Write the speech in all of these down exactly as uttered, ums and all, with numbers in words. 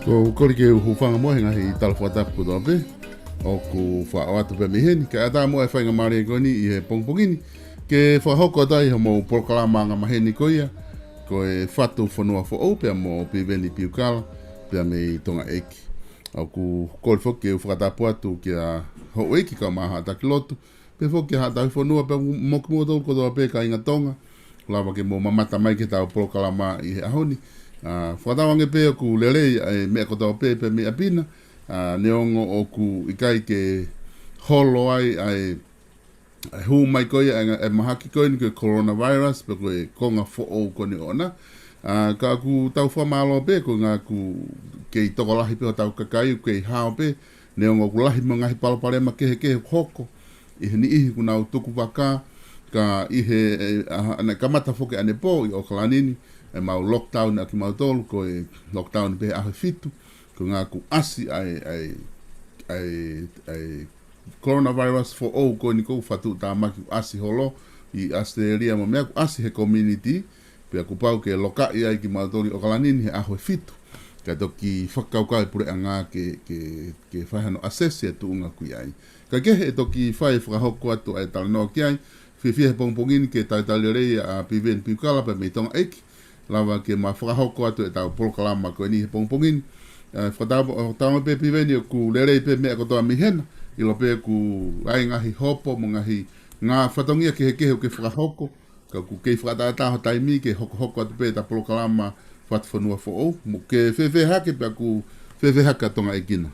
ʻOku ou kole ke u hūfanga mo e ngaahi tala fakatapu kotoa pē ʻoku fakaʻoatu pē mei heni. Kae ʻatā mo e faingamālie ko eni ʻi he pongipongi ni ke fakahoko atu ai hoʻomou polokalama angamaheni ko ia, ko e Fatu Fonua Foʻou pea mo Piveni Piukala pea mei Tonga ʻEiki. ʻOku ou kole foki ke u fakatapu atu kia Houʻeiki kae ʻumaʻā Haʻa Taki Lotu, pea foki ki Haʻa Tauhi Fonua pea mo kimoutolu kotoa pē kāinga Tonga, lava ke mou mamata mai ki heʻetau polokalama ʻi he ʻaho ni. ʻA, fakatauange pē ʻoku lelei ʻa e meʻa kotoa pē pea mei ʻapi na, ʻa, neongo ʻoku ʻikai ke holo ai ʻa e, ʻa e hū mai ko ia ʻa e, ʻa e mahaki ko eni ko e coronavirus pe ko e konga foʻou ko eni ʻoʻona. ʻA, ka ʻoku tau fakamālō pē koeʻuhi ʻoku kei tokolahi pē hotau kakai, ʻoku kei hao pē, neongo ʻoku lahi mo e ngaahi palopalema kehekehe ʻoku hoko ʻi he niʻihi ʻoku nau tuku vaka, ka ʻi he, ʻe, ʻa, ʻa ʻene kamata foki ʻanepō ʻi ʻAokalani ni ʻemau lockdown ʻa kimautolu, ko e lockdown pē he ʻaho ʻe fitu, koeʻuhi ʻoku ʻasi ʻa e, ʻa e, ʻa e, ʻa e coronavirus foʻou ko eni ʻoku fai tuʻutāmaki ʻoku ʻasi holo ʻi ʻAositelēlia mo e meʻa ʻoku ʻasi he community, pea kuo pau ke lokaʻi ai kimautolu ʻi ʻAokalani ni he ʻaho ʻe fitu. Kae toki fakakaukau e puleʻanga ke, ke, ke fai hano assess e tuʻunga ʻoku ʻi ai. Kae kehe ʻe toki fai e fakahoko atu ʻa e talanoa ki ai, fiefia he pongipongi ni ke talitali lelei ʻa Piveni Piukala pea mei Tonga ʻEiki, lava ke ma fakahoko atu ʻetau polokalama ko eni he pongipongi ni. ʻA, fakatau-, fakatauange pē Piveni ʻoku lelei pē meʻa kotoa mei hena, ʻilo pē ʻoku ʻi ai ngaahi hopo mo e ngaahi, ngaahi fatongia kehekehe ʻoku ke fakahoko, ka ʻoku kei fakatātā ho taimi ke hokohoko atu pē ʻeta polokalama Fatu Fonua Foʻou, mo ke fēfē hake pea ʻoku fēfē hake ʻa Tonga ʻEiki na.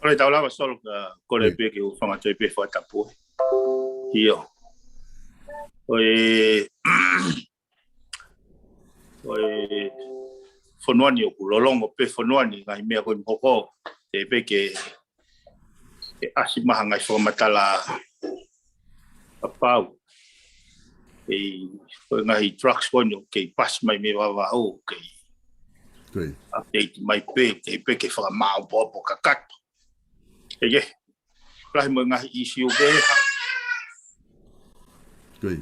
ʻOku lelei, tau lava Solo, ka kole ʻIo. pē ke u hūfanga atu ai pē he fakatapu. ʻIo. Ko e, ko e fonua ni ʻoku lolongo pē fonua ni ngaahi meʻa ko eni ʻoku hoko. Teʻeki pē ke, ke ʻasi mai ha ngaahi fakamatala kapau ʻe, ko e ngaahi drugs ko eni ʻoku kei pasi mai mei Vavaʻu, kei Ko ia. update mai pē, teʻeki pē ke fakamāʻopoʻopo kakato. Eke, lahi mo e ngaahi ʻisiū kehe. Ko ia.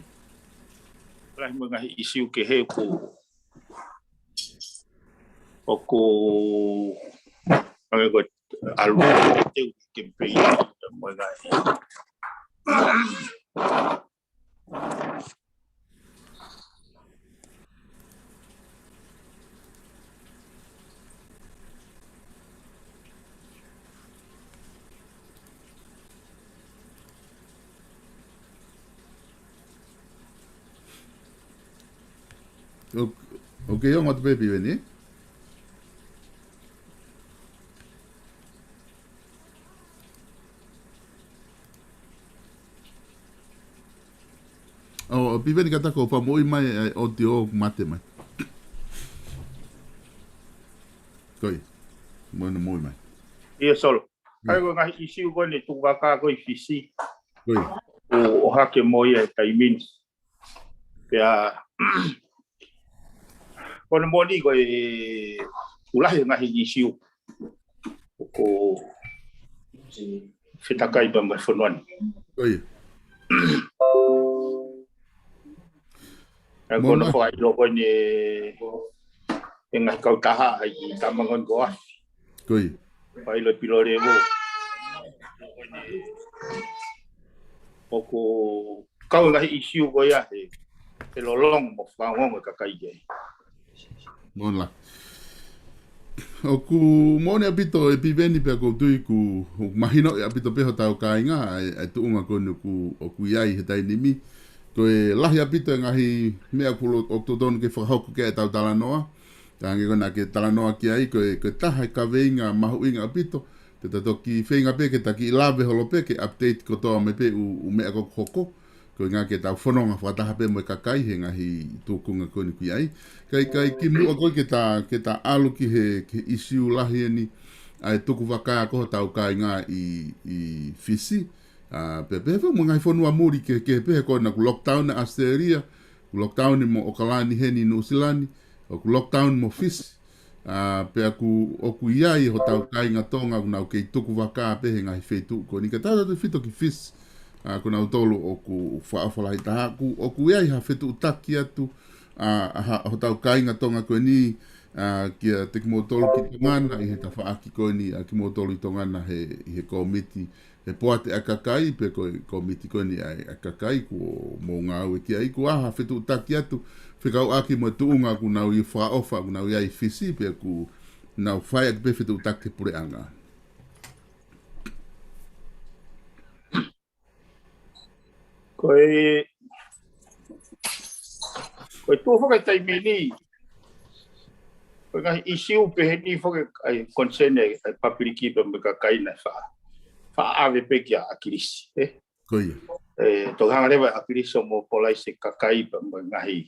Lahi mo e ngaahi ʻisiū kehe ʻoku, ʻoku, ʻa e ko e ʻalu ke teu ke pei mo e ngaahi. ʻOku, ʻoku ke ongo atu pē Piveni? ʻO, ʻo Piveni ka ta ko fakamoʻui mai, ʻa e ʻotiō mate mai. Ko ia. Mo ʻene moʻui mai. ʻIo Solo. ʻIo. ʻA e ko e ngaahi ʻisiū ko eni tuku vaka ko ē ʻi Fisi. Ko ia. ʻO, ʻohake mo ia he taimi ni. Pea, ko hono moʻoni ko e ʻoku lahi e ngaahi ʻisiū ʻoku fetakai pea mo e fonua ni. Ko ia. ʻA e ko hono Mona. fakaʻilo ko eni e ngaahi kautaha ʻi Tamango ni ko Afi. Ko ia. Fakaʻilo e pilo levo. ʻOku kau e ngaahi ʻisiū ko ia he, he lolongo mo fakaongoongo e kakai ki ai. Mola. ʻOku moʻoni ʻaupito ʻe Piveni pea ʻoku ou tui ʻoku, ʻoku mahinoʻi ʻaupito pē hotau kāinga, ʻa e, ʻa e tuʻunga ko eni ʻoku, ʻoku ʻi ai he taimi ni. Ko e lahi ʻaupito e ngaahi meʻa ʻoku lo-, ʻoku totonu ke fakahoko ki ai ʻetau talanoa. Ka hangē ko ena ke talanoa ki ai, ko e, ko e taha e kaveinga mahuʻinga ʻaupito, ke ta toki feinga pē ke ta kiʻi lave holo pē, ke update kotoa mai pē ʻū, ʻū meʻa ʻoku hoko. Koeʻuhi ke tau fononga fakataha pē mo e kakai he ngaahi tūkunga ko eni ʻoku ʻi ai. Kae, kae kimuʻa ko ē ke ta, ke ta ʻalu ki he, ki he ʻisiū lahi eni, ʻa e tuku vaka ko hotau kāinga ʻi, ʻi Fisi. ʻA, pea, pea pehē mo e ngaahi fonua muli kehekehe pē he ko ena ʻoku lockdown ʻa ʻAositelēlia, ʻoku lockdown mo ʻAokalani heni ʻi Nuʻusila ni, ʻoku lockdown mo Fisi. ʻA, pea ʻoku, ʻoku ʻi ai hotau kāinga Tonga ʻoku nau kei tuku vaka pē he ngaahi feituʻu ko eni kae tautautefito ki Fisi. ʻA, ko nautolu ʻoku fakaʻofa lahi taha ʻoku, ʻoku ʻi ai ha fetuʻutaki atu, ʻa, ʻa ha, hotau kāinga Tonga ko eni, ʻa, kiate kimoutolu ki Tonga na ʻi he tafaʻaki ko eni, ʻa kimoutolu ʻi Tonga na he, ʻi he kōmiti, he poate ʻa e kakai, pe ko e kōmiti ko eni ʻa e, ʻa e kakai, kuo mou ngāue ki ai, ko e hā ha fetuʻutaki atu, fekauʻaki mo e tuʻunga ʻoku nau ʻi fakaʻofa, ʻoku nau ʻi ai ʻi Fisi, pe ʻoku nau fai ʻaki pē fetuʻutaki ki he puleʻanga. Ko e, ko e tuʻu foki e taimi ni, ko e ngaahi issue pehē ni foki ʻa e concern ʻa e, ʻa e public pea mo e kakai naʻe fa-, faʻa ʻave pē kia ʻAkilisi, ē? Ko ia. Ē, toki hanga leva ʻe ʻAkilisi ʻo monopolize e kakai pea mo e ngaahi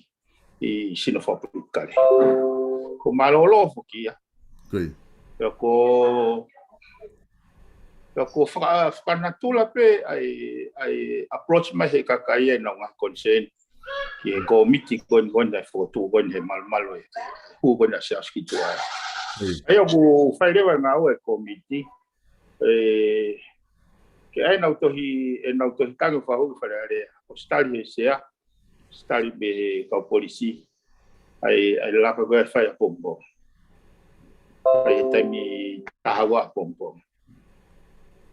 ʻi sino fakapolitikale. Ko e mālōlō foki ia. Ko ia. Pea ko, pea ko e faka-, fakanatula pē ʻa e, ʻa e approach mai he kakai ʻa ʻenau ngaahi concern ki he kōmiti ko eni, ko eni ʻa e fokotuʻu ko eni he malumalu ʻe hū ko eni ʻa Siaosi ki tuʻa. Ko ia. ʻA ia ʻoku fai leva e ngāue ʻa e kōmiti, ē, ke ʻai ʻenau tohi, ʻenau tohi tangi ʻo fakahū ki Fale Alea, ʻosi tali he sea, ʻosi tali mei he kau polisi, ʻa e, ʻa e laka ko ē ʻa e fai ʻapongipongi. ʻA e taimi taha ua ʻapongipongi.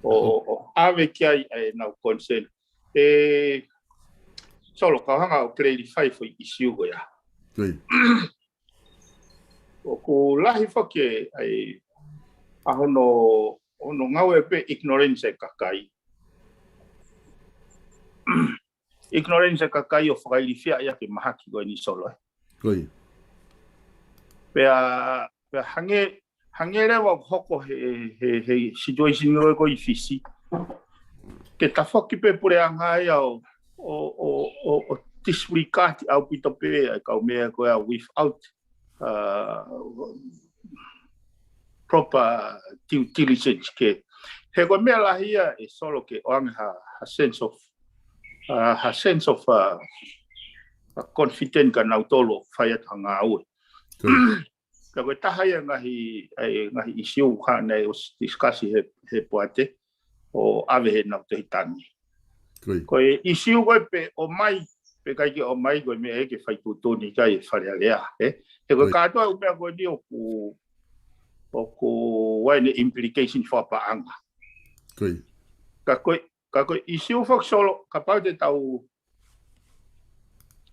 ʻO, ʻo, ʻo ʻave ki ai ʻa ʻenau concern. Ē, Solo, kau hanga ʻo clarify e foʻi issue ko ia. Ko ia. ʻOku lahi foki ʻa e, ʻa hono, hono ngāue pē ignorance ʻa e kakai. Ignorance ʻa e kakai ʻo fakailifia ia ki he mahaki ko eni, Solo, ē. Ko ia. Pea, pea hangē, hangē leva ʻoku hoko he, he, he situation ko ē ko ē ʻi Fisi. Ke tafoki pē puleʻanga ia ʻo, ʻo, ʻo, ʻo, ʻo disregard ʻaupito pē ʻa e kau meʻa ko ia without, uh, proper due diligence ke. He ko e meʻa lahi ia ē, Solo, ke ʻoange ha, ha sense of, uh, ha sense of, uh, confidence kia nautolu ʻoku fai atu ha ngāue. Ko ia. Ka ko e taha ia e ngaahi, ʻa e ngaahi issue ʻoku hanga ʻo discuss he, he poate ʻo ʻave heʻenau tohi tangi. Ko ia. Ko e issue ko ē pe ʻomai, pe ʻikai ke ʻomai, ko e meʻa ia ke fai tuʻutuʻuni ki ai e Fale Alea, ē? He ko e, ko ia, kātoa e ʻū meʻa ko eni ʻoku, ʻoku ʻi ai ʻene implication fakapaʻanga. Ko ia. Ka ko e, ka ko e issue foki, Solo, kapau te tau,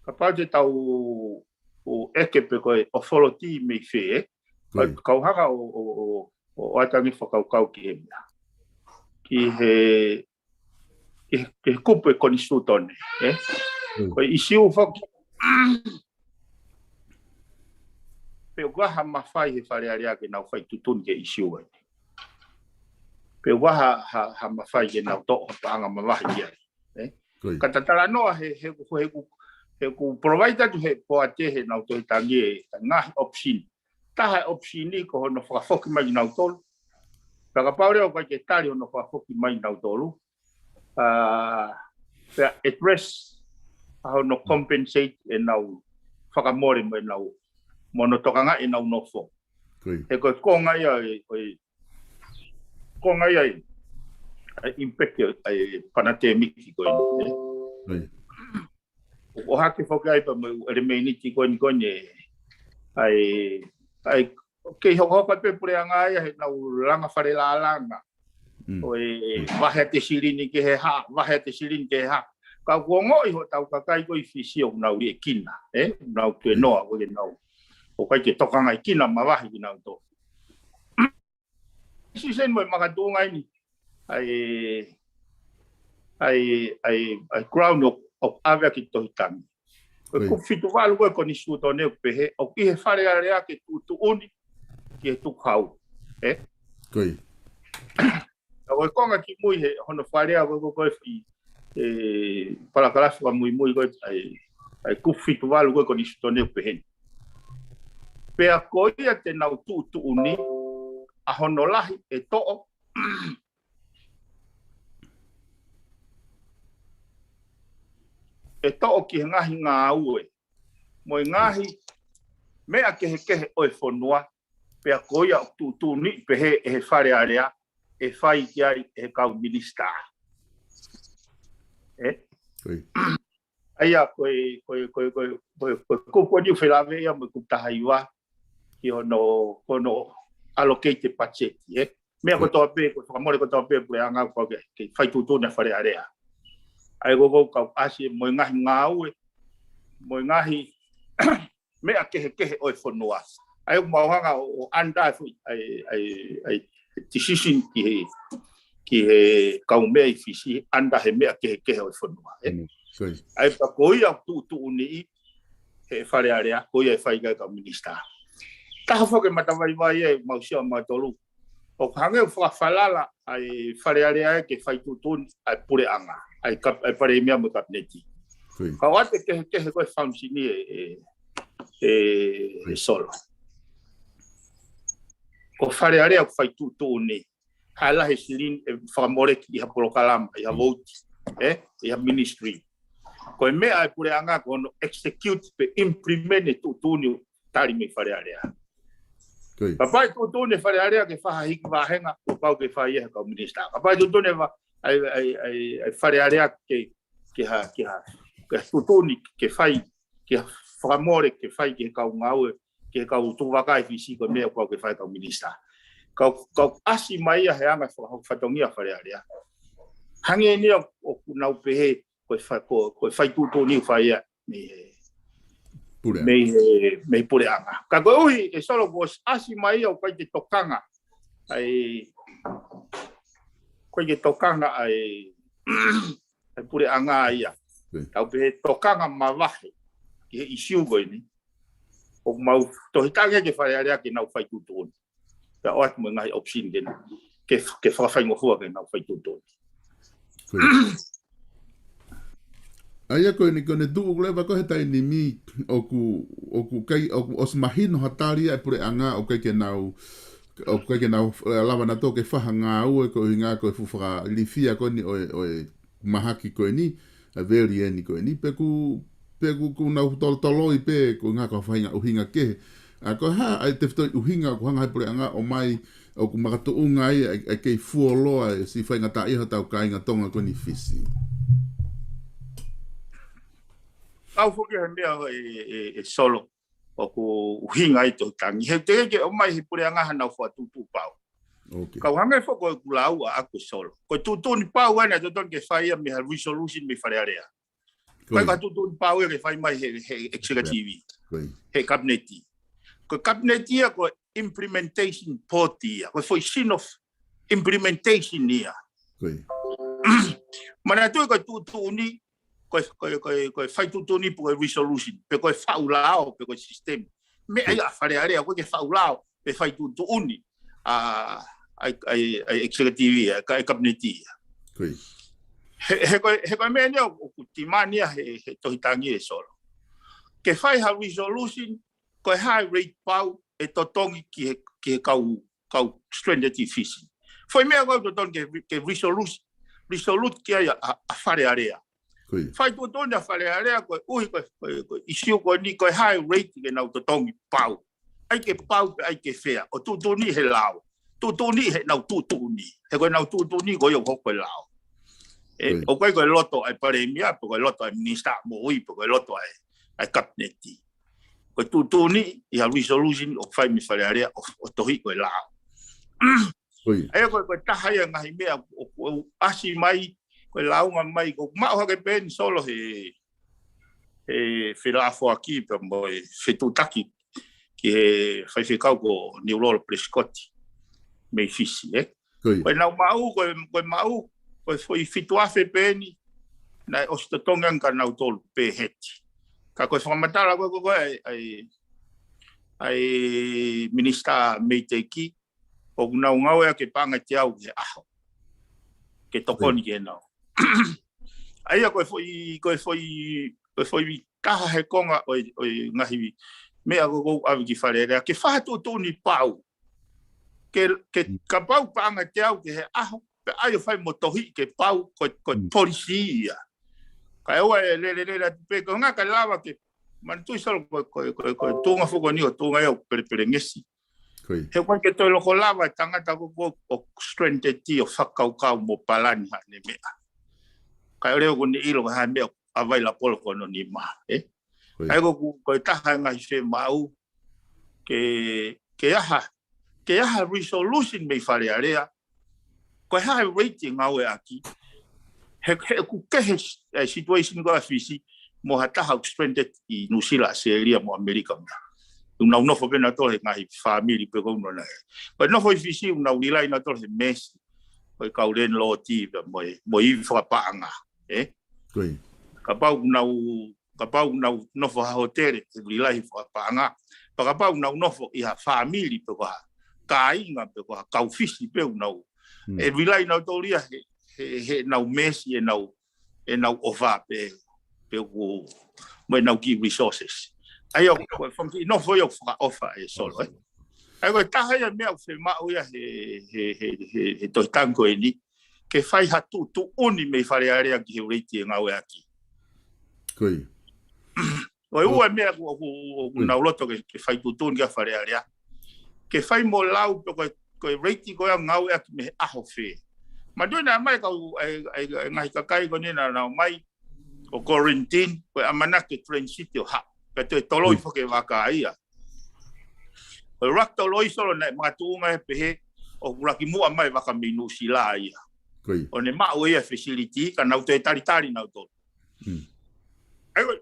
kapau te tau ʻeke pe ko e authority mei fē, ē? Ko ia. Kau hanga ʻo, ʻo, ʻo, ʻo ʻoatu ange e fakakaukau ki he meʻa. Ki he, ki he, ki he kupu ʻo e konisitūtone, ē? Mm. Ko e issue foki. Pe ʻoku ʻi ai ha mafai he Fale Alea ke nau fai tuʻutuʻuni ki he issue ē. Pe ʻoku ʻi ai ha, ha, ha mafai ke nau toʻo ha paʻanga mavahe ki ai, ē? Ko ia. Ka ta talanoa he, he, he, he ʻoku provide atu he poate heʻenau tohi tangi e ngaahi option. Taha e option ko hono fakafoki mai kinautolu. Pea kapau leva ʻoku ʻikai ke tali hono fakafoki mai kinautolu, ʻa, pea address ʻa hono compensate ʻenau fakamole mo ʻenau, mo hono tokangaʻi ʻenau nofo. Ko ia. He ko e konga ia e, ko e konga ia e, e impact ʻa e pandemic ko eni, ē? Ko ia. ʻO hake foki ai pea mo e ʻelemēniti ko eni, ko eni ē, ʻa e, ʻa e, kei hokohoko pē puleʻanga ia heʻenau langa fale lālanga. Mm. ʻO e, mm, vahe ʻa e silini ki he hā, vahe ʻa e silini ki he hā. Ka ʻoku ongoʻi hotau kakai ko ē ʻi Fisi ʻoku nau liʻekina, ē? Nau tuēnoa, mm, ko ē ke nau, ʻoku ʻikai ke tokangaʻi kina mavahe kinautolu. Siseni mo e makatuʻunga eni ʻa e, ʻa e, ʻa e, ʻa e ground ʻoku, ʻoku ʻave ʻaki e tohi tangi. Ko e, ko ia, kupu fitu valu ko ē e konisitūtone ʻoku pehē ʻoku ʻi he Fale Alea ke tuʻutuʻuni ki he tukuhau. Ē? Ko ia. Ka ko e konga kimui he hono Fale Alea ko ē, ko e, ko e foʻi, ē, palakalafi fakamuimui ko ē ʻa e, ʻa e kupu fitu valu ko ē e konisitūtone ʻoku pehē ni. Pea ko ia te nau tuʻutuʻuni ʻa hono lahi e toʻo, e toʻo ki he ngaahi ngāue mo e ngaahi meʻa kehekehe ʻo e fonua, pea ko ia ʻoku tuʻutuʻuni pehē ʻe he Fale Alea ʻe fai ki ai ʻe he kau minisitā. Ē? Ko ia. ʻA ia ko e, ko e, ko e, ko e, ko e, ko e kupu ʻoku ou felāveʻi ia mo e kupu taha hiva. ki hono, hono allocate budget, ē. Meʻa kotoa pē, ko e fakamole kotoa pē puleʻanga ko ke, ke fai tuʻutuʻuni ʻa Fale Alea. ʻA ia ko e kau ʻasi mo e ngaahi ngāue, mo e ngaahi meʻa kehekehe ʻo e fonua. ʻA ia ʻoku mau hanga ʻo, ʻo under ʻa e, ʻa e, ʻa e decision ki he, ki he kau meʻa ʻi Fisi under he meʻa kehekehe ʻo e fonua, ē. ʻA ia pea ko ia ʻoku tuʻutuʻuni ʻi he Fale Alea, ko ia ʻe fai ki ai e kau minisitā. Taha foki e matavaivai ʻe mau sio ʻa mautolu. ʻOku hangē ʻoku fakafalala ʻa e Fale Alea ke fai tuʻutuʻuni ʻa e puleʻanga, ʻa e kap-, ʻa e palēmia mo e kapineti. Ka ʻoku ʻoatu e kehekehe ko e function ʻe, ʻe, ʻe, ʻe Solo. Ko Fale Alea ʻoku fai tuʻutuʻuni, hala he silini ʻe fakamoleki ʻi ha polokalama, ʻi ha vouti, ē, ʻi ha ministry. Ko e meʻa ʻa e puleʻanga ko hono execute pe implement e tuʻutuʻuni tali mei Fale Alea. Kapau ʻe tuʻutuʻuni e Fale Alea ke fai ha hiki vāhenga, kuo pau ke fai ia he kau minisitā. Kapau ʻe tuʻutuʻuni e va-, ʻa e, ʻa e, ʻa e, ʻa e Fale Alea ke, ke ha, ke ha, ke ha tuʻutuʻuni ke fai, ke ha fakamole ke fai ki he kau ngāue, ki he kau tuʻu vaka ʻi Fisi ko e meʻa kuo pau ke fai kau minisitā. Kau, kau ʻasi mai ia he anga faka-, fatongia Fale Alea. Hangē ni ʻoku nau pehē, ko e fa-, ko, ko e fai tuʻutuʻuni ʻoku fai ia mei he, mei he, mei he puleʻanga. Ka koeʻuhi ʻe Solo kuo ʻosi ʻasi mai ia ʻoku ʻikai ke tokanga ʻa e, ʻikai ke tokanga ʻa e, ʻa e puleʻanga ia. Tau pehē tokanga mavahe ki he ʻisiū ko eni. ʻOku mau tohi tangi ki Fale Alea ke nau fai tuʻutuʻuni. Pea ʻoatu mo e ngaahi option ke, ke, ke fakafaingofua ke nau fai tuʻutuʻuni. ʻA ia ko eni ko eni tuʻu leva ko e he taimi ni ʻoku, ʻoku ʻikai, ʻoku ʻosi mahino ha tali ʻa e puleʻanga ʻoku ʻikai ke nau, ʻoku ʻikai ke nau, ē, lava nautolu ke fai ha ngāue koeʻuhinga ko e fuʻu fakalilifia ko eni ʻo e, ʻo e mahaki ko eni, ʻa e veli eni ko eni, pe ʻoku, pe ʻoku, ʻoku nau tolotoloi pe ʻoku ngā ko ha faʻahinga ʻuhinga kehe. ʻA ko e hā ʻa e tefitoʻi ʻuhinga ʻoku hanga ʻe he puleʻanga ʻo ʻomai ʻoku makatuʻunga ai ʻa e, ʻa e kei fuoloa e siʻi faingataʻaʻia hotau kāinga Tonga ko eni ʻi Fisi. Kau foki he meʻa ʻe, ʻe, ʻe Solo. ʻOku ʻuhinga ai tohi tangi. He teʻeki ke ʻomai he puleʻanga hanau fakatuʻutuʻu pau. Kau hangē foki ko ʻeku lau ʻaʻaku ʻe Solo. Ko e tuʻutuʻuni pau ʻa ena ʻoku totonu ke fai ia mei ha resolution mei Fale Alea. Ko e ka tuʻutuʻuni pau ia ke fai mai he, he executive. He kapineti. Ko e kapineti ia ko e implementation body ia. Ko e foʻi sino implementation ia. Manatuʻi ko e tuʻutuʻuni, ko e, ko e, ko e, ko e fai tuʻutuʻuni pe ko e resolution, pe ko e faʻu lao, pe ko e system. Meʻa ia ʻa Fale Alea, ʻoku ʻikai ke faʻu lao, pe fai tuʻutuʻuni ʻa, ʻa e, ʻa e, ʻa e executive ia, ka e kapineti ia. He, he ko e, he ko e meʻa ni ʻoku, ʻoku timani ia he, he tohi tangi ʻe Solo. Ke fai ha resolution, ko e hā e rate pau ʻe totongi ki he, ki he kau, kau stranded ʻi Fisi. Foʻi meʻa ko ē ʻoku totonu ke, ke resolute, resolute ki ai ʻa, ʻa Fale Alea. Fai tuʻutuʻuni ʻa Fale Alea koeʻuhi ko e, ko e, ko e ʻisiū ko eni ko e hā e rate ke nau totongi pau. ʻAi ke pau pe ʻai ke fea. ʻO tuʻutuʻuni he lao. Tuʻutuʻuni he nau tuʻutuʻuni. He ko e nau tuʻutuʻuni ko ia ʻoku hoko e lao. ʻE, ʻoku ʻikai ko e loto ʻa e palēmia, pe ko e loto ʻa e minisitā moʻui, pe ko e loto ʻa e, ʻa e kapineti. Ko e tuʻutuʻuni ʻi ha resolution ʻoku fai mei Fale Alea ʻo, ʻo tohi ko e lao. ʻA ia ko e, ko e taha ia ngaahi meʻa ʻoku, ʻoku ʻasi mai, ko e lāunga mai, ko e maʻu hake pē eni Solo he, he felāfoaki pea mo e fetuʻutaki ki he faifekau ko Niulolo Prescott mei Fisi, ē. Ko e nau maʻu, ko e, ko e maʻu, ko e foʻi fitu afe pē eni, naʻe ʻosi totongi ange kia nautolu pē heti. Ka ko e fakamatala ko e, ko e, ko e, ʻa e, ʻa e minisitā Meiteiki, ʻoku nau ngāueʻaki e paʻanga ʻe teau he ʻaho. Ke tokoni ke nau. ʻA ia ko e foʻi, ko e foʻi, ko e foʻi taha he konga ʻo e, ʻo e ngaahi meʻa ko ē ʻoku ʻave ki Fale Alea. Ke fai ha tuʻutuʻuni pau. Ke, ke kapau paʻanga ʻe teau ke he ʻaho. Pe ʻai ʻo fai mo tohi ke pau ko, ko e policy ia. Kae ʻoua ʻe lele lele atu pē. Ko e ngaahi ka lava ke, manatuʻi Solo ko, ko, ko, ko e tuʻunga foki eni ʻo tuʻunga ia ʻo pelepelengesi. He ʻoku ʻikai ke toe loko lava e tangata ko, ko, ʻo stranded ʻo fakakaukau mo palani haʻane meʻa. Kae ʻoua ʻe ko eni ʻilo ko e hā e meʻa ʻoku ʻavailapolo ko hono nima, ē? ʻA ia ko, ko, ko e taha e ngaahi fiemaʻu ke, ke ʻi ai ha, ke ʻi ai ha resolution mei Fale Alea, ko e hā e rate ʻe ngāueʻaki. He, he ʻoku kehe e situation ko ē ʻa Fisi mo ha taha ʻoku stranded ʻi Nuʻusila, ʻAositelēlia mo ʻAmelika mo. ʻOku nau nofo pē nautolu he ngaahi fāmili pē ko ē ʻoku nau ʻi ai. Ko e nofo ʻi Fisi ʻoku nau rely nautolu he meesi ʻo e kau landlord pea mo e, mo e ivi fakapaʻanga, ē? Kapau ʻoku nau, kapau ʻoku nau nofo ha hōtele, ʻe rely he fakapaʻanga. Pea kapau ʻoku nau nofo ʻi ha fāmili pe ko ha kāinga pe ko ha kau Fisi pē ʻoku nau, ʻe rely nautolu ia he, he, heʻenau meesi, ʻenau, ʻenau ʻofa pē, pe ʻoku, mo ʻenau kiʻi resources. ʻA ia ko e fanga kiʻi nofo ia ʻoku fakaʻofa ʻe Solo, ē? ʻA ia ko e taha ia e meʻa ʻoku fiemaʻu ia he, he, he, he, he tohi tangi ko eni, ke fai ha tuʻutuʻuni mei Fale Alea ki he rate ʻe ngāueʻaki. Ko e ua e meʻa ʻoku, ʻoku, ʻoku nau loto ke, ke fai tuʻutuʻuni ki ai Fale Alea. Ke fai mo lau pe ko e, ko e rate ko ē ʻe ngāueʻaki mei he ʻaho fē. Manatuʻi naʻe ʻomai e kau, ʻa e, ʻa e, ʻa e ngaahi kakai ko eni naʻa nau ō mai ʻo quarantine, ko e ʻamanaki ke transit ʻo haʻu. Pea toe toloi foki e vaka ia. Ko e ʻuluaki toloi Solo naʻe makatuʻunga ʻe he pehē ʻoku ʻuluaki muʻa mai e vaka mei Nuʻusila ia. ʻO ne maʻu ia e facility, ka nau toe talitali nautolu. ʻA ia ko e,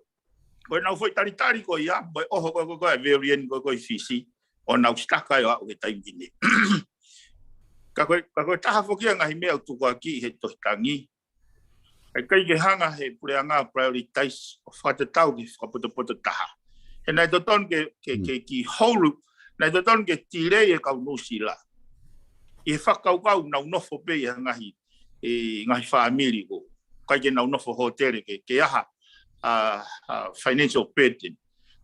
ko ʻenau foʻi talitali ko ia, mo e ʻoho ko ē, ko ē, ko ē, variant ko ē, ko ē ʻi Fisi, ʻoku nau stuck ai ʻo aʻu ki he taimi ni. Ka ko e, ka ko e taha foki ia e ngaahi meʻa ʻoku tukuakiʻi he tohi tangi. ʻIkai ke hanga he puleʻanga ʻo prioritize ʻo fakatatau ki he fakapotopoto taha. He naʻe totonu ke, ke, ke kiʻi hold, naʻe totonu ke delay e kau Nuʻusila ʻi he fakakaukau ʻoku nau nofo pē ʻi ha ngaahi, ʻi he ngaahi fāmili ko ē. ʻIkai ke nau nofo hōtele ke, ke ʻi ai ha, a, a, financial burden.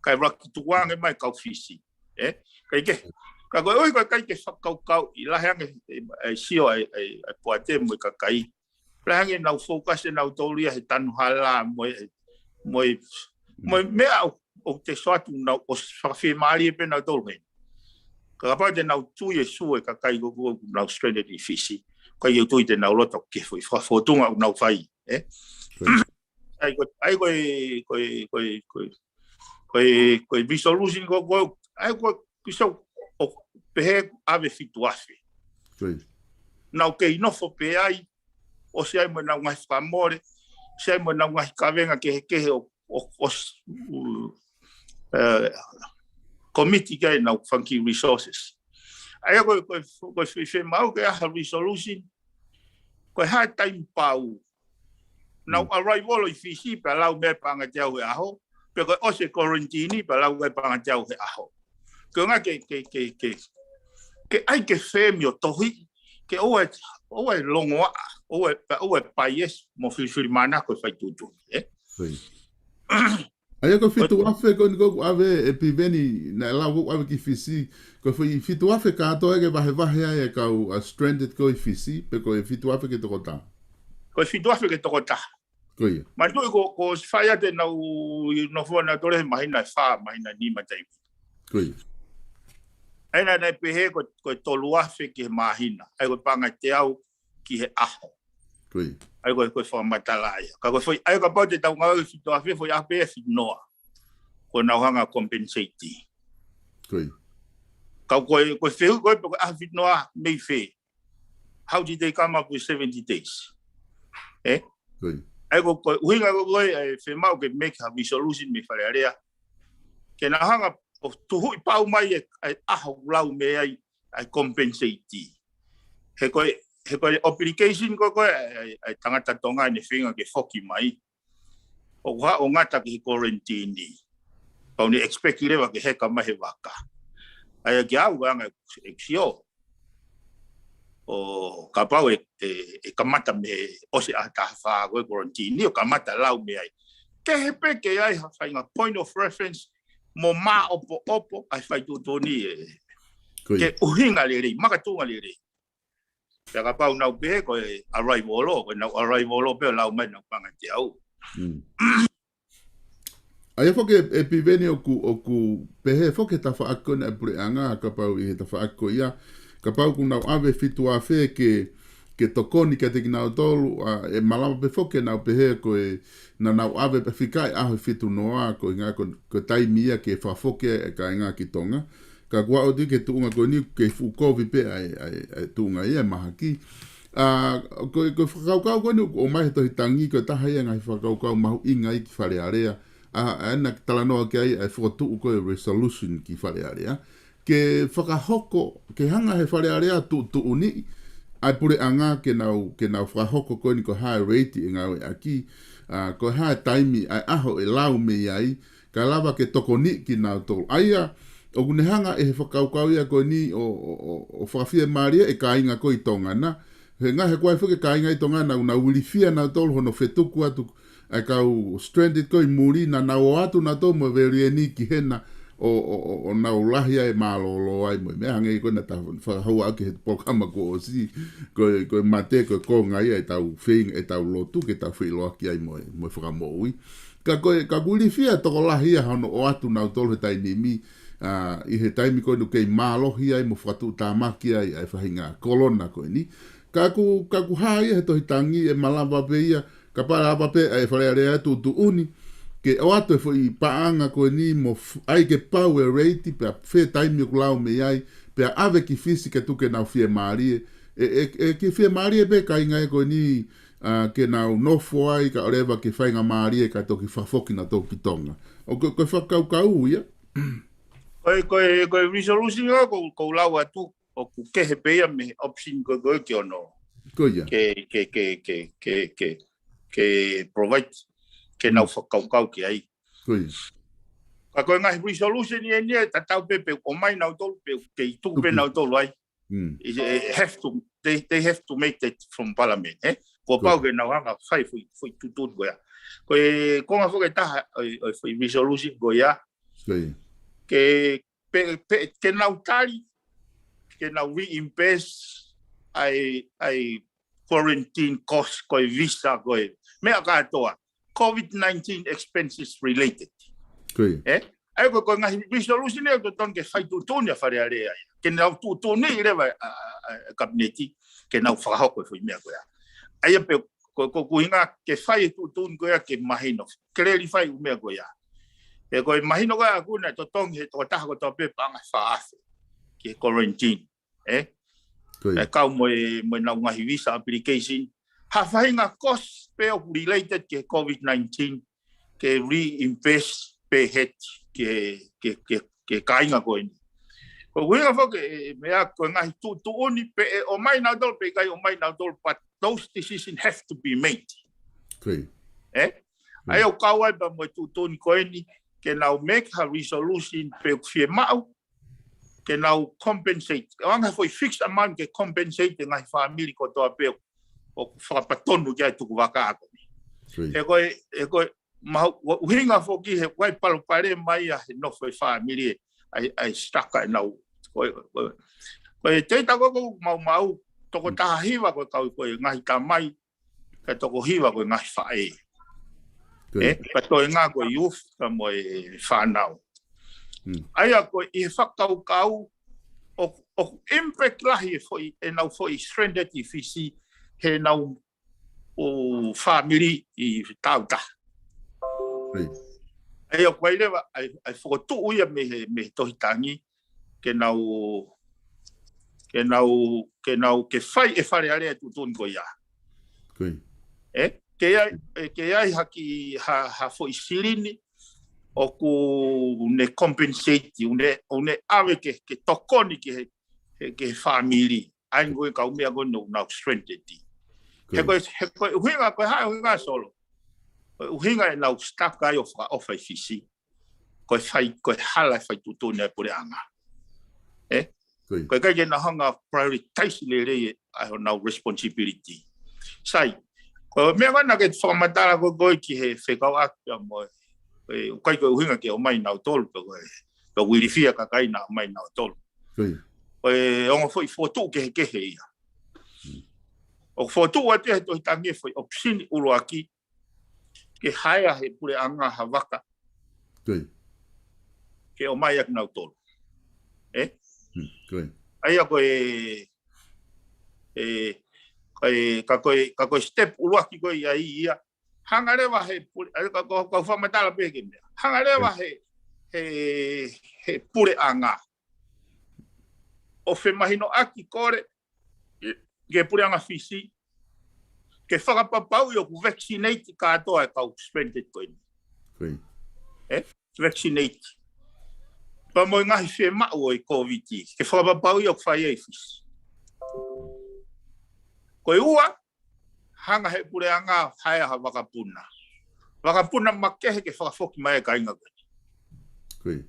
Kae ʻuluaki tukuange mai e kau Fisi. Ē? ʻIkai ke, ka koeʻuhi ko e ʻikai ke fakakaukauʻi, lahi ange e, e sio ʻa e, e, e poate mo e kakai. Lahi ange ʻenau focus ʻe nautolu ia he tanu hala mo e, mo e, mo e meʻa ʻoku, ʻoku te sio atu ʻoku nau ʻosi fakafiemālie pē nautolu heni. Ka kapau te nau tui e sio e kakai ko ē ʻoku nau stranded ʻi Fisi, ʻikai ke u tui te nau loto ki he foʻi fakafōtunga ʻoku nau fai, ē? ʻA ia ko e, ʻa ia ko e, ko e, ko e, ko e, ko e, ko e resolution ko ē, ʻa ia ko e kiʻi sio ʻo pehē ʻave fitu afe. Nau kei nofo pē ai, ʻosi ai mo ʻenau ngaahi fakamole, ʻosi ai mo ʻenau ngaahi kavenga kehekehe ʻo, ʻo, ʻo, ē, commit ki ai ʻenau fanga kiʻi resources. ʻA ia ko e, ko e, ko e fe-, fiemaʻu ke ʻi ai ha resolution, ko e hā e taimi pau. Nau arrival ʻi Fisi pea lau mei ai e paʻanga teau he ʻaho, pe ko e ʻosi e quarantine pea lau mei ai e paʻanga teau he ʻaho. Ko e ʻuhinga ke, ke, ke, ke, ke ʻai ke fēmio tohi, ke ʻoua, ʻoua ʻe longoaʻa, ʻoua ʻe, ʻoua ʻe bias mo filifilimānako e fai tuʻutuʻuni, ē? ʻA ia ko e fitu afe ko eni ko ē ʻoku ʻave ʻe Piveni, naʻe lau ko ē ʻoku ʻave ki Fisi, ko e foʻi fitu afe kātoa ia ke vahevahe ai e kau, a, stranded ko ē ʻi Fisi, pe ko e fitu afe ki he tokotaha? Ko e fitu afe ki he tokotaha. Ko ia. Manatuʻi ko, ko e fai atu ʻenau, nofo nautolu he māhina ʻe fā, māhina ʻe nima taimi. Ko ia. ʻA ia naʻe pehē ko, ko e tolu afe ki he māhina. ʻA ia ko e paʻanga teau ki he ʻaho. Ko ia. ʻA ia ko e, ko e fakamatala ia. Ka ko e foʻi, ʻa ia kapau te tau ngāue fitu afe, foʻi ʻaho pē ʻe fitu noa. Ko ʻenau hanga compensate. Ko ia. Ka ko e, ko e fehuʻi ko ē pe ko e ʻaho fitu noa mei fē. How did they come up with seventy days? Ē? Ko ia. ʻA ia ko, ko e ʻuhinga ko ē, ʻa e fiemaʻu ke make ha resolution mei Fale Alea. Ke nau hanga ʻo tuhuʻi pau mai e, e ʻaho ʻoku lau mei ai, ʻa e compensate. He ko e, he ko e obligation ko ē, ko ē, ʻa e, ʻa e tangata Tonga ʻene feinga ke foki mai. ʻOku haʻu ʻo ngata ki he quarantine. Pau ʻene expect leva ke heka mai he vaka. ʻA ia kiate au ʻoku anga ʻeku sio. ʻO kapau ʻe, ʻe, ʻe kamata mei he ʻosi ʻaho taha fā ko ē quarantine ʻo kamata lau mei ai. Kehe pē ke ʻi ai ha faʻahinga point of reference mo māʻopoʻopo ʻa e fai tuʻutuʻuni ē. Ko ia. Ke ʻuhinga lelei, makatuʻunga lelei. Pea kapau nau pehē ko e arrival ʻo, ko ʻenau arrival ʻo pē ʻo lau mai ʻenau paʻanga teau. Mm. ʻA ia foki ʻe, ʻe Piveni ʻoku, ʻoku pehē foki he tafaʻaki ko ena ʻa e puleʻanga, kapau ʻi he tafaʻaki ko ia, kapau ʻoku nau ʻave fitu afe ke, ke tokoni kiate kinautolu, ʻa, ʻe malava pē foki ke nau pehē ko e, naʻa nau ʻave pē fika e ʻaho ʻe fitu noa, ko e ʻuhinga ko, ko e taimi ia ke fakafoki e kāinga ki Tonga. Ka ʻoku ou tui ko e tuʻunga ko eni, ko e fuʻu kovi pē ʻa e, ʻa e, ʻa e tuʻunga ia ʻa e mahaki. ʻA, ko e, ko e fakakaukau ko eni ʻoku ʻomai he tohi tangi, ko e taha ia e ngaahi fakakaukau mahuʻinga ia ki Fale Alea. ʻA, ʻa ena talanoa ki ai, ʻa e fokotuʻu ko e resolution ki Fale Alea. Ke fakahoko, ke hanga he Fale Alea tuʻutuʻuni ʻa e puleʻanga ke nau, ke nau fakahoko ko eni ko e hā e rate ʻe ngāueʻaki, ʻa, ko e hā e taimi ʻa e ʻaho ʻe lau mei ai, kae lava ke tokoniʻi kinautolu. ʻA ia, ʻoku ne hanga ʻe he fakakaukau ia ko eni ʻo, ʻo, ʻo, ʻo fakafiemālie e kāinga ko ē ʻi Tonga na. He ngaahi, he ko e ʻai foki e kāinga ʻi Tonga na, ʻoku nau ilifia nautolu hono fetuku atu ʻa e kau stranded ko ē ʻi muli, naʻa nau ō atu nautolu mo e velieni ki hena ʻo, ʻo, ʻo, ʻo nau lahi ai e mālōlō ai mo e meʻa, hangē ko ena ta fakahua ʻaki he polokalama kuo ʻosi, ko e, ko e mate, ko e konga ia ʻetau feinga, ʻetau lotu, ke tau feʻiloaki ai mo e, mo e fakamoʻui. Ka ko e, ka ʻoku ilifia tokolahi ia hono ō atu nautolu he taimi ni, ʻa, ʻi he taimi ko ē ʻoku kei mālohi ai mo fakatuʻutāmaki ai ʻa e faʻahinga kolona ko eni. Ka ʻoku, ka ʻoku hā ia he tohi tangi ʻe malava pē ia, kapau lava pē ʻa e Fale Alea tuʻutuʻuni, ke ō atu e foʻi paʻanga ko eni mo f-, ʻai ke pau e rate, pea fē taimi ʻoku lau mei ai, pea ʻave ki Fisi ke tuku ke nau fiemālie. ʻE, ʻe, ʻe ke fiemālie pē kāinga ko eni, ʻa, ke nau nofo ai, kae ʻoleva ke faingamālie kae toki fakafoki nautolu ki Tonga. ʻO ko, ko e fakakaukau ia. Ko e, ko e, ko e resolution ia ʻoku, ʻoku lau atu, ʻoku kehe pē ia mei he option ko ē, ko ē ki ono. Ko ia. Ke, ke, ke provide, ke nau Mm. fakakaukau ki ai. Ko ia. Ka ko e ngaahi resolution ia ni ʻe tatau pē pe ʻomai nautolu pe kei tuku pē Tuku. nautolu ai. Mm. It, it have to, they, they have to make that from parliament, eh? Kuo Ko pau ia. ke nau hanga fai foʻi, foʻi tuʻutuʻuni ko ia. Ko e konga foki ʻe taha ʻo e, ʻo e foʻi resolution ko ia. Ko ia. Ke pe, pe, ke nau tali, ke nau reimburse ʻa e, ʻa e quarantine cost ko e visa ko e meʻa kātoa. COVID nineteen expenses related. Ko ia. Eh? ʻA ia ko e, ko e ngaahi resolution ia ʻoku totonu ke fai tuʻutuʻuni ʻa Fale Alea ia. Ke nau tuʻutuʻuni leva ʻa, ʻa, ʻa, ʻa e kapineti, ke nau fakahoko e foʻi meʻa ko ia. ʻA ia pē ko, ko, ko e ʻuhinga ke fai e tuʻutuʻuni ko ia ke mahino. Clarify e meʻa ko ia. He ko e mahino ko ia ʻaku naʻe totongi he tokotaha kotoa pē paʻanga ʻe fā afe ki he quarantine. Eh? Ko ia. ʻE kau mo e, mo e nau ngaahi visa application. Ha faʻahinga cost pē ʻoku related ki he COVID nineteen, ke reimburse pē heti ki he, ki he, ki he, ki he kāinga ko eni. Ko e ʻuhinga foki e meʻa ko e ngaahi tuʻutuʻuni pe ʻe ʻomai nautolu pe ʻikai ʻomai nautolu, but those decisions have to be made. Ko ia. Eh? Mm. ʻA ia ʻoku kau ai pea mo e tuʻutuʻuni ko eni, ke nau make ha resolution pe ʻoku fiemaʻu ke nau compensate. ʻO anga foʻi fixed amount ke compensate e ngaahi fāmili kotoa pē ʻoku fakapatonu ki ai e tukuvaka ko eni. Ko ia. He ko e, he ko e, mahu-, ʻuhinga foki he ko e palopalema ia he nofo e fāmili ʻa e, ʻa e stuck ʻenau. Ko e, ko e, ko e teita ko ē ʻoku maumau, tokotaha hiva ko e kau ko e ngaahi tamai, ka toko hiva ko e ngaahi faʻē. Ko ia. Eh, ka toenga ko e youth ka mo e fānau. Mm. ʻA ia ko e ʻi he fakakaukau ʻoku, ʻoku impact lahi e foʻi, ʻenau foʻi stranded ʻi Fisi, heʻenau ʻū fāmili ʻi tautaha. Ko ia. ʻA ia ʻoku ʻai leva, ʻai, ʻai fokotuʻu ia mei he, mei he tohi tangi, ke nau, ke nau, ke nau, ke fai e Fale Alea e tuʻutuʻuni ko ia. Ko ia. Eh? Ke ʻai, eh, ke ʻai ha kiʻi, ha, ha foʻi silini ʻoku ne compensate, ʻoku ne, ʻoku ne ʻave ke, ke tokoni ki he, he, ki he fāmili. ʻA ia ko e kau meʻa ko ē ʻoku nau stranded. Ko ia. He ko e, he ko e ʻuhinga, ko e hā e ʻuhinga Solo. Ko e ʻuhinga ʻenau stuck ai ʻo fakaʻofa ʻi Fisi. Ko e fai, ko e hala e fai tuʻutuʻuni ʻa e puleʻanga. Eh? Ko ia. Ko e ʻikai ke nau hanga prioritize lelei ʻa honau responsibility. Sai, ko e meʻa ko ē naʻa ke fakamatala ko ē ki he fekauʻaki ia mo e, ʻoku ʻikai ko e ʻuhinga ke ʻomai nautolu pe ko e, pe ʻoku ilifia kakai naʻa ʻomai nautolu. Ko ia. Ko e ongo foʻi fokotuʻu kehekehe ia. Mm. ʻOku fokotuʻu atu ia he tohi tangi e foʻi option ʻuluaki, ke hire he puleʻanga ha vaka. Ko ia. Ke ʻomai ʻaki nautolu. Eh? Hmm, ko ia. ʻA ia ko e, e, ko e, ka ko e, ka ko e step ʻuluaki ko ia ia. Hanga leva he pule-, ʻa ia ka, ka, ka fakamatala pē ke meʻa. Hanga leva Ko ia. he, he, he puleʻanga. ʻo femahinoʻaki kole ki he puleʻanga Fisi ke fakapapauʻi ʻoku vaccinate kātoa e kau stranded ko eni. Ko ia. Vaccinate. Pea mo e ngaahi fiemaʻu ʻo e Kōviti ke fakapapauʻi ʻoku fai ʻi Fisi. Ko e ua, hanga he puleʻanga ʻo haea ha vakapuna. Vakapuna makehe ke fakafoki mai e kāinga ko eni. Ko ia.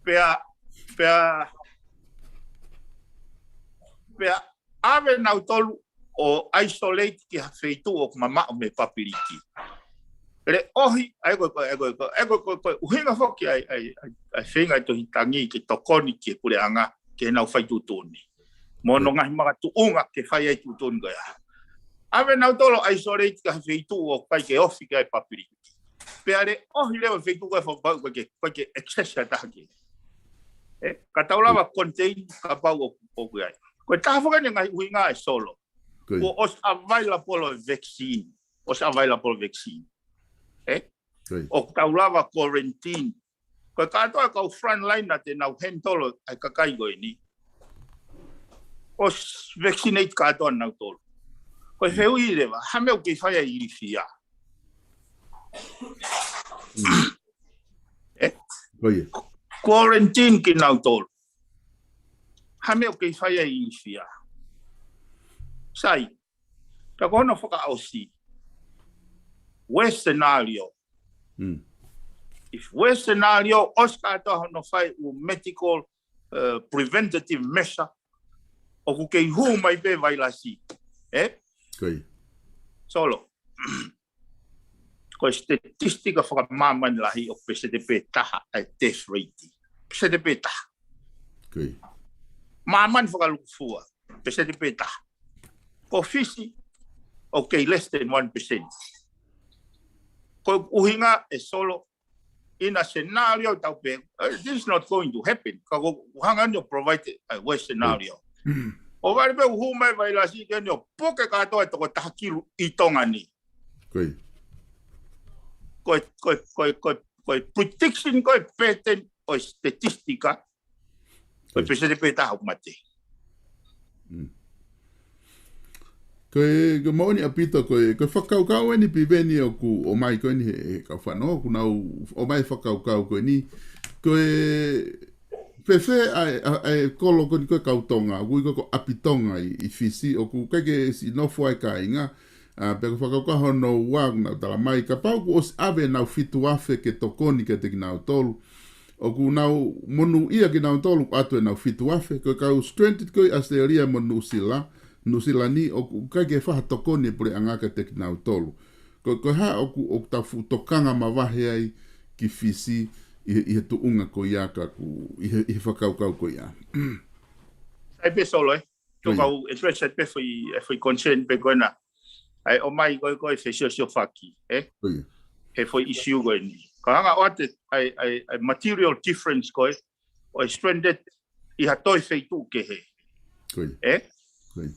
Pea, pea, pea ʻave nautolu ʻo isolate ki ha feituʻu ʻoku mamaʻo mei he papiliki. Leʻohi, ʻa ia ko e, ko e, ko e, ko e, ko e, ko e ʻuhinga foki ʻa e, ʻa e, ʻa e, ʻa e feinga ʻa e Tohi Tangi ke tokoni ki he puleʻanga ke nau fai tuʻutuʻuni. Mo hono ngaahi makatuʻunga ke fai ai tuʻutuʻuni ko ia. ʻAve nautolu ʻo isolate ki ha feituʻu ʻoku ʻikai ke ofi ki ai e papiliki. Pea leʻohi leva e feituʻu ko ē ʻo fakapapauʻi ʻoku ʻikai ke, ʻoku ʻikai ke access ʻe ha taha ki ai. Ē, ka tau lava ʻo contain kapau ʻoku, ʻoku ʻi ai. Ko e taha foki eni e ngaahi ʻuhinga ʻe Solo. Ko ia. Kuo ʻosi available e vaccine. ʻOsi available e vaccine. Ē? Ko ia. ʻOku tau lava ʻo quarantine. Ko e kātoa e kau frontline naʻa te nau handle ʻa e kakai ko eni, ʻosi vaccinate kātoa nautolu. Ko e fehuʻi leva, hā e meʻa ʻoku kei fai ai e ilifia? Ē? Ko ia. Quarantine kinautolu. Hā e meʻa ʻoku kei fai ai e ilifia? Sai, ka ko hono fakaʻosi, worst scenario. Mm. If worst scenario, ʻosi kātoa hono fai ʻū medical, uh, preventative measure, ʻoku kei hū mai pē vailasi. Ē? Ko ia. Solo. Ko e statistika fakamāmani lahi ʻoku peseti pē taha ʻa e death rate. Peseti pē taha. Ko ia. Māmani fakalūkufua. Peseti pē taha. Ko Fisi, ʻoku kei less than one percent. Ko e ʻuhinga ʻe Solo, in a scenario tau pē, uh, this is not going to happen. Ka ko e hanga eni ʻo provide a worst scenario. ʻO vale pē ʻoku hū mai e vailasi ko eni ʻo puke kātoa e toko taha kilu ʻi Tonga ni. Ko ia. Ko e, ko e, ko e, ko e, ko e prediction ko e pattern ʻo e statistika, ko e peseti pē taha ʻoku mate. Mm. Ko e, ko e moʻoni ʻaupito ko e, ko e fakakaukau eni Piveni ʻoku ʻomai ko eni he, he kau fanongo, ʻoku nau ʻomai e fakakaukau ko eni. Ko e, fēfē ʻa e, ʻa e, ʻa e kolo ko eni ko e kau Tonga, ʻoku ui ko e ko e ʻapi Tonga ʻi, ʻi Fisi, ʻoku ʻikai ke siʻi nofo ai e kāinga, ʻa, pea ko e fakakaukau hono ua ʻoku nau tala mai, kapau kuo ʻosi ʻave ʻenau fitu afe ke tokoni kiate kinautolu. ʻOku nau monūʻia kinautolu ʻoku ʻoatu ʻenau fitu afe, ko e kau stranded ko ē ʻi ʻAositelēlia mo Nuʻusila, Nuʻusila ni ʻoku ʻikai ke fai ha tokoni e puleʻanga kiate kinautolu. Ko, ko e hā ʻoku, ʻoku tau fuʻu tokanga mavahe ai ki Fisi ʻi he, ʻi he tuʻunga ko ia ka ʻoku, ʻi he, ʻi he fakakaukau ko ia. Sai pē Solo ē. Tau Ko ia. Kau address atu pē foʻi, e foʻi concern pē ko ena. ʻA e ʻomai ko ē, ko e fesiosiofaki, ē? Ko ia. He foʻi issue ko eni. Ka hanga ʻo ʻoatu ʻa e, ʻa e, ʻa e material difference ko ē ʻo e stranded ʻi ha toe feituʻu kehe. Ko ia. Ē? Ko ia.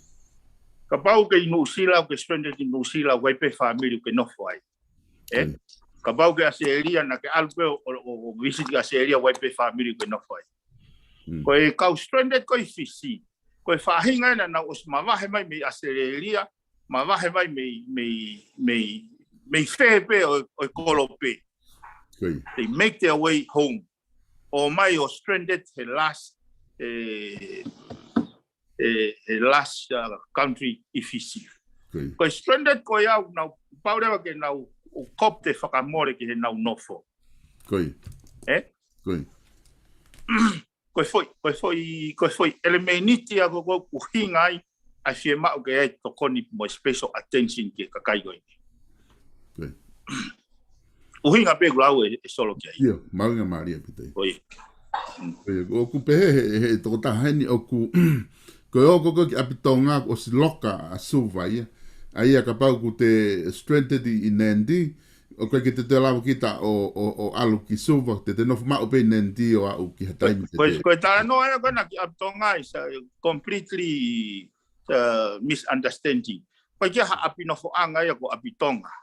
Kapau ʻoku ke ʻi Nuʻusila, ʻoku ke stranded ʻi Nuʻusila, ʻoku ʻi ai pē fāmili ʻoku ke nofo ai. Ē? Ko ia. Kapau ʻoku ke ʻAositelēlia, naʻa ke ʻalu pē ʻo, ʻo, ʻo, ʻo visit ki ʻAositelēlia, ʻoku ʻi ai pē fāmili ʻoku ke nofo ai. Mm. Ko e kau stranded ko ē ʻi Fisi, ko e faʻahinga ena naʻa nau ʻosi mavahe mai mei ʻAositelēlia, mavahe mai mei, mei, mei, mei fē pē ʻo, ʻo e kolo pē. Ko ia. They make their way home. ʻOmai ʻo stranded he last, e, e, he last, uh, country ʻi Fisi. Ko ia. Ko e stranded ko ia ʻoku nau pau leva ke nau ʻo cope ʻo fakamole ki heʻenau nofo. Ko ia. Ē? Ko ia. Ko e foʻi, ko e foʻi, ko e foʻi elemeniti ia ko ē ʻoku ʻuhinga ai ʻa e fiemaʻu ke ʻai tokoni mo e special attention ki he kakai ko eni. Ko ia. ʻUhinga pē ʻoku lau ē, ē Solo ki ai. ʻIo, mālie, mālie ʻaupito. Ko ia. Ko ia, ʻoku pehē he, he tokotaha eni ʻoku, ko e ō ko ē ki ʻapi Tonga ʻoku ʻosi loka ʻa Suva ia. ʻA ia kapau ʻoku te stranded ʻi, ʻi Nadi, ʻoku ʻikai ke te toe lava kita ʻo, ʻo, ʻo ʻalu ki Suva, te te nofo maʻu pē ʻi Nadi ʻo aʻu ki ha taimi te Ko e, te. ko e talanoa ia ko ena ki ʻapi Tonga is a completely, uh, misunderstanding. Ko e ʻikai ha ʻapi nofoʻanga ia ko ʻapi Tonga.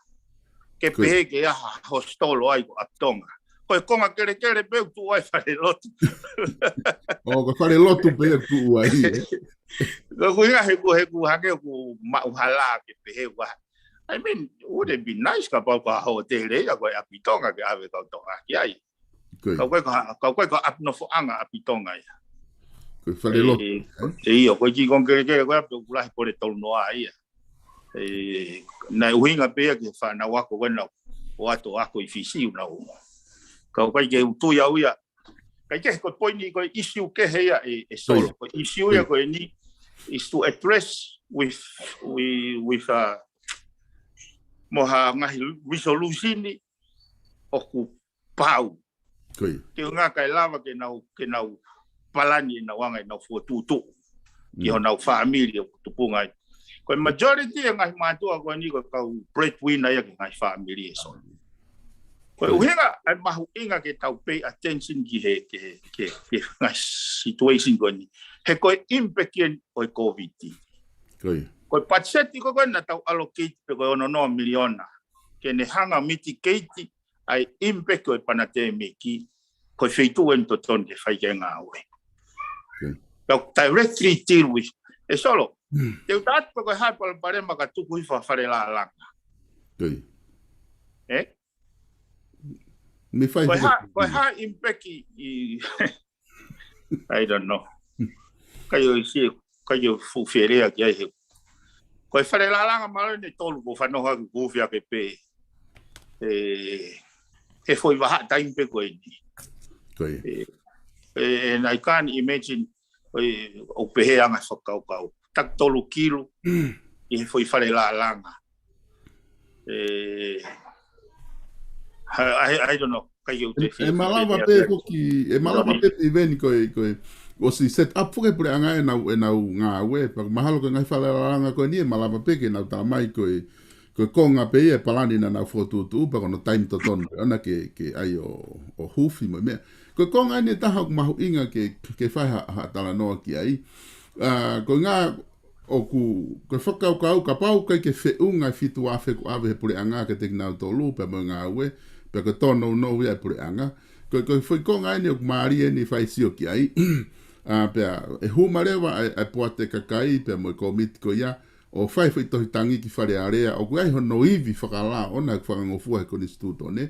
Ke Ko ia. Pehē ke ʻi ai ha hostolo ai ko ʻapi Tonga. ko e konga kelekele pē ʻoku tuʻu ai e falelotu. ʻO, ko e falelotu pē ʻoku tuʻu ai, ē? Ko e ʻuhinga he ʻoku, he ʻoku hangē ʻoku maʻuhala ke pehē ua. I mean, would it be nice kapau ko ha hōtele ia ko e ʻapi Tonga ke ʻave kau Tonga ki ai. Ko ia. Ka ʻoku ʻikai ko ha, ka ʻoku ʻikai ko ha ʻapi nofoʻanga ʻapi Tonga ia. Ko e falelotu, ē? ʻE, ʻio, ko e kiʻi konga kelekele ko ia pē ʻoku lahi pole tolu noa ia. ʻE, naʻe ʻuhinga pē ia ki he fānau ako ko ena ʻoku ʻoatu ako ʻi Fisi ʻoku nau. Ka ʻoku ʻikai ke u tui au ia. Kae kehe ko e poini ko e issue kehe ia ē, ʻe Solo. Ko e issue ia ko eni is to address with, with, with, uh, mo ha ngaahi resolution ʻoku pau. Ko ia. Ke ngā kae lava ke nau, ke nau palani ʻenau anga ʻenau fokotuʻutuʻu. Ki honau fāmili ʻoku tupunga ai. Ko e majority e ngaahi mātuʻa ko eni ko e kau breadwinner ia ki he ngaahi fāmili ē Solo. Ko e ʻuhinga, ʻa e mahuʻinga ke tau pay attention ki he, ki he, ki he, ki he ngaahi situation ko eni. He ko e impact eni ʻo e COVID. Ko ia. Ko e patiseti ko ē naʻa tau allocate pē ko e ono noa miliona. Ke ne hanga mitigate ʻa e impact ʻo e panatemiki, ko e feituʻu eni totonu ke fai ki ai e ngāue. Tau directly deal with. ʻE Solo, te u tala atu ko e hā e palopalema ka tuku hifo ha fale lālanga. Ē? Ko e hā, ko e hā impact ʻi, I don't know. Kai o isi, kai o fuʻu felea ki ai he. Ko e fale lālanga mālō eni ʻe tolu ko fanongo ki kufi ake pē. ʻE, he foʻi vahaʻa taimi pē ko eni. Ko ia. ʻE, ʻe, and I can't imagine, ʻe, ʻo pehē anga fakakaukau. Taki tolu kilu, ʻi he foʻi fale lālanga. ʻE, I, I, I don't know. Kai o te ʻE, ʻe malava pē foki, ʻe malava pē Piveni ko e, ko e, ʻosi set up foki e puleʻanga ʻenau, ʻenau ngāue, pea mahalo ko e ngaahi fale lālanga ko eni ʻe malava pē ke nau tala mai ko e, ko e konga pē ia e palani naʻa nau fokotuʻutuʻu, pea ko hono taimi totonu pē ʻona ke, ke ʻai ʻo, ʻo huufi mo e meʻa. Ko e konga eni ʻe taha ʻoku mahuʻinga ke, ke fai ha, ha talanoa ki ai. ʻA, ko e ngā ʻoku, ko e fakakaukau kapau ʻikai ke feʻunga e fitu afe kuo ʻave he puleʻanga kiate kinautolu, pea mo e ngāue, pea ko e tōnounou ia e puleʻanga. Ko e, ko e foʻi konga eni ʻoku mālie eni fai sio ki ai. ʻA, pea, ʻe hū mai leva ʻa e, ʻa e poate kakai, pea mo e kōmiti ko ia, ʻo fai foʻi tohi tangi ki Fale Alea, ʻoku ʻi ai hono ivi fakalao, ʻona ʻoku fakangofua he konisitūtone.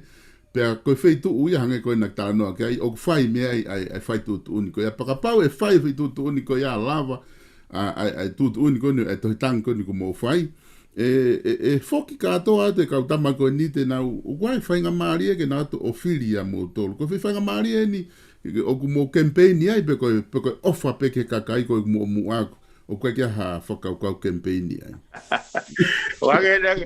Pea ko e feituʻu ia hangē ko ena naʻe talanoa ki ai, ʻoku fai mei ai ʻa e, ʻa e fai tuʻutuʻuni ko ia. Pea kapau ʻe fai foʻi tuʻutuʻuni ko ia lava, ʻa, ʻa, ʻa e tuʻutuʻuni ko eni, ʻa e tohi tangi ko eni kuo mou fai. ʻE, ʻe, ʻe foki kātoa atu e kau tama ko eni te nau, ʻoku ʻi ai e faingamālie ke nau ō atu ʻo fili ʻia moutolu. Ko e foʻi faingamālie eni, ʻoku mou kemipeini ai pe ko e, pe ko e ʻofa pē ki he kakai ko ē ʻoku muʻomuʻa ʻoku ʻikai ke ʻi ai ha fakakaukau kemipeini ai. ʻO hangē naʻe,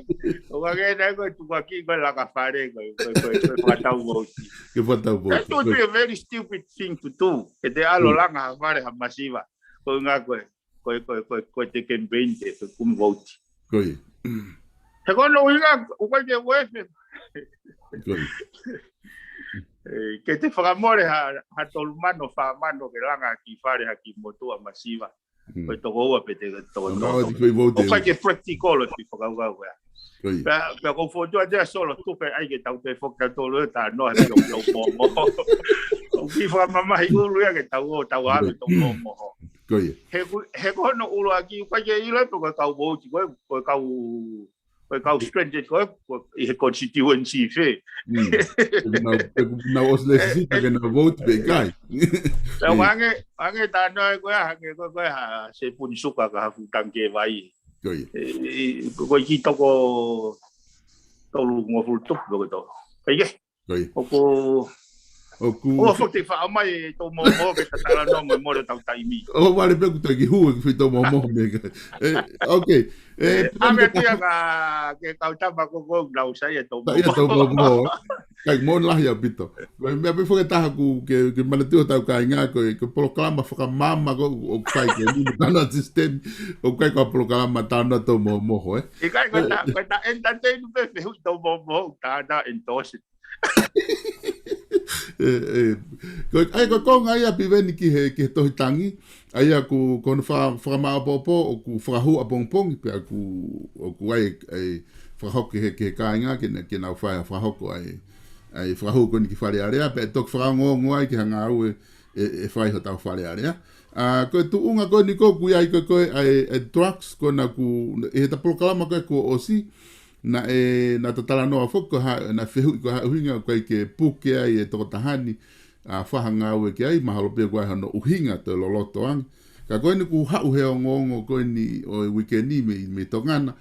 ʻo hangē naʻe ko e tukuakiʻi ko e langa fale ko e, ko e, ko e, ko e fakatau vouti. Ke fakatau vouti. That would be a very stupid thing to do. Ke te ʻalu ʻo langa ha fale ha masiva. Ko e ʻuhinga ko e, ko e, ko e, ko e, ko e te kemipeini te, ko e kumi vouti. Ko ia. He ko hono ʻuhinga, ʻoku ʻikai ke uefe. Ko ia. ʻE, ke te fakamole ha, ha tolu mano, fā mano ke langa ha kiʻi fale ha kiʻi motuʻa masiva. Ko e toko ua pe te toko tolu. ʻOku ʻikai ke practical e foʻi fakakaukau ko ia. Ko ia. Pea, pea ʻoku ou fokotuʻu atu ʻa Solo tuku ai ke tau toe foki tautolu ʻo talanoa he tau momoho. ʻOku kiʻi fakamamahi ʻulu ia ke tau ō, tau ʻave tau momoho. Ko ia. He ko, he ko hono ʻuluaki, ʻoku ʻikai ke ʻilo pe ko e kau vouti, ko e, ko e kau ko e kau stranded ko e, ko e ʻi he constituency fē. Mm. Pea nau, pea nau ʻosi lēsisita ke nau vote pe ʻikai. Pea ʻoku hangē, hangē talanoa ko ē, hangē ko e, ko e ha sepuni suka ka ha fuʻu tangi vai. Ko ia. ʻE, ʻe, ko e kiʻi toko tolungofulu tupu ko e toko. Ko ia. Ko ia. ʻOku, ʻoku, ʻoku foki faʻa mai e tau momoho ke ta talanoa mo e mole tau taimi. ʻO vale pē ʻoku toe kiʻi hū e kiʻi foʻi tau momoho mei ai. ʻE, okay. ʻE, ʻe, pea ʻave atu ia ka, ke kau tama ko ē ʻoku nau sai e tau momoho. Sai e tau momoho. Kai mo lahi ʻaupito. Ko e meʻa pē foki ʻe taha ʻoku ke, ke manatuʻi hotau kāinga ko e, ko e polokalama fakamaama ko ē ʻoku fai ko eni mo e talanoa sisitemi. ʻOku ʻikai ko ha polokalama talanoa tau momoho, ē. ʻIkai ko e ta, ko e ta entertain pē fehuʻi tau momoho, ta, ta endorse. ʻE, ʻe, ko e, ʻa ia ko e konga ia Piveni ki he, ki he tohi tangi, ʻa ia ʻoku, ko hono fa-, fakamāʻopoʻopo, ʻoku fakahū ʻapongipongi, pea ʻoku, ʻoku ʻi ai, ʻa e fakahoko ki he, ki he kāinga, ke na, ke nau fai ha fakahoko ʻa e, ʻa e fakahū ko eni ki Fale Alea, pea ʻe toki fakaongoongo ai ki he ngāue ʻe, ʻe fai hotau Fale Alea. ʻA, ko e tuʻunga ko eni ko ē ʻoku ʻi ai ko ē ko ē ʻa e, ʻa e drugs ko ena ʻoku, ʻi heʻeta polokalama ko ē kuo ʻosi, naʻe, naʻá ta talanoa foki ko e hā, naʻe fehuʻi ko e hā e ʻuhinga ʻoku ʻikai ke puke ai e tokotaha ni, ʻa, fai ha ngāue ki ai, mahalo pē ʻoku ʻi ai hono ʻuhinga toe loloto ange. Ka ko eni kuo haʻu he ongoongo ko eni ʻo e uike ni mei, mei Tonga na,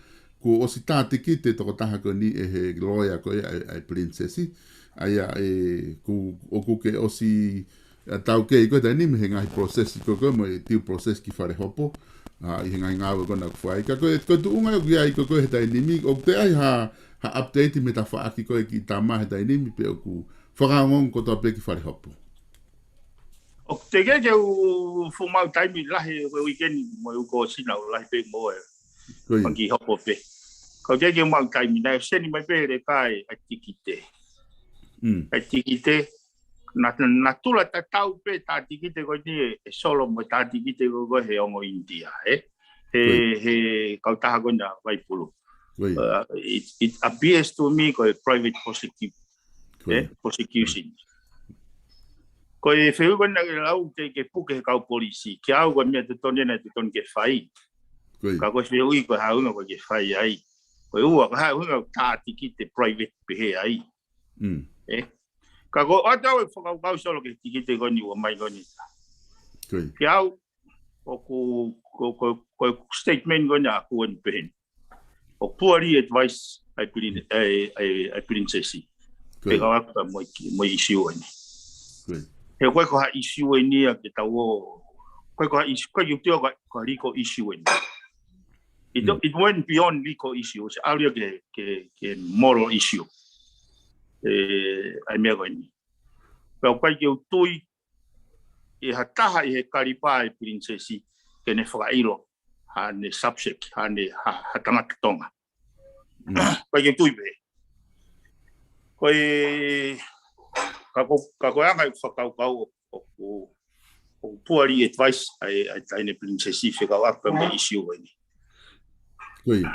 kuo ʻosi tā tikite e tokotaha ko eni ʻe he loea ko ia ʻa e, ʻa e Princess. ʻA ia ʻe, kuo, ʻoku ke ʻosi, ʻa, taukei ko ē he taimi ni mei he ngaahi process ko ē ko ē mo e due process ki Fale Hopo. ʻA, ʻi he ngaahi ngāue ko ena ʻoku fai. Ka ko e, ko e tuʻunga ʻoku ʻi ai ko ē ko ē he taimi ni, ʻoku toe ʻi ai ha, ha update mei he tafaʻaki ko ē e kiʻi tama he taimi ni pe ʻoku fakaongoongo kotoa pē ki Fale Hopo? ʻOku teʻeki ke u fuʻu maʻu taimi lahi he uike ni mo e uike ʻosi naʻe lahi pē mo e Ko ia. Pangikē Hopo pē. Ka ʻoku teʻeki ke u maʻu taimi, naʻe send mai pē ʻe Leka ʻa e tikite. Mm. ʻA e tikite, na, na, natula tatau pē tā tikite ko eni ʻe, ʻe Solo mo e tā tikite ko ē ko ē he ongo ʻInitia, ē? He, Ko ia. he kautaha ko ena Vaipulu. Ko ia. Uh, it, it appears to me ko e private prosecute, Ko ē? ia. Prosecution. Ko e fehuʻi ko ena ke lau ke, ke puke he kau polisi. Kiate au ko e meʻa totonu ena totonu ke fai. Ko ia. Ka ko e fehuʻi ko e hā e ʻuhinga ʻoku ʻikai ke fai ai. Ko e ua, ko e hā e ʻuhinga ʻoku tā tikite private pehē ai. Mm. Ē? Ka ko ʻeku ʻoatu ʻeku fakakaukau Solo ki he tikite ko eni ʻoku ʻomai ko eni. Ko ia. Kiate au, ʻoku, ko, ko, ko e statement ko ena ʻaku eni pehē ni. ʻOku poorly advised ʻa e prin-, ʻa e, ʻa e, ʻa e Princess. Ko ia. Fekauʻaki mo e, mo e issue eni. Ko ia. He ʻoku ʻikai ko ha issue eni ia ke tau ō, ʻoku ʻikai ko ha issue, ʻoku ʻikai ke u tui ko ha, ko ha legal issue eni. It, Mm. it went beyond legal issue, ʻosi ʻalu ia ki he, ki he, ki he moral issue. Ē, ʻa e meʻa ko eni. Pea ʻoku ʻikai ke u tui ʻe ha taha ʻi he kalipa ʻo e Princess ke ne fakaʻilo haʻane subject, haʻane ha, ha tangata Tonga. Mm. ʻIkai ke u tui pē. Ko e, ka ko, ka ko e anga ʻeku fakakaukau ʻoku, ʻoku, ʻoku poorly advised ʻa e, ʻa e taʻahine Princess fekauʻaki mo e issue eni. Ko ia.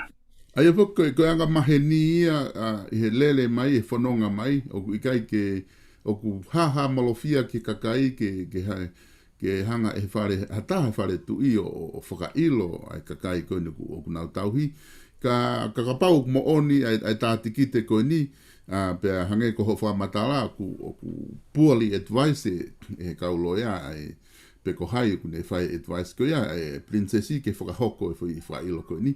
ʻA ia foki ko e, ko e anga maheni ia, ʻa, ʻi he lele mai, he fononga mai, ʻoku ʻikai ke, ʻoku hāhāmolofia ki he kakai ke, ke ha-, ke hanga ʻe he fale, ha taha he fale tuʻi ʻo, ʻo, ʻo fakaʻilo ʻa e kakai ko eni ʻoku, ʻoku nau tauhi. Ka, ka kapau ʻoku moʻoni ʻa e, ʻa e tā tikite ko eni, ʻa, pea hangē ko hoʻo fakamatala ʻoku, ʻoku poorly advised ʻe, ʻe he kau loea ʻa e, pe ko hai ʻoku ne fai e advice ko ia, ʻa e Princess ke fakahoko e foʻi fakaʻilo ko eni.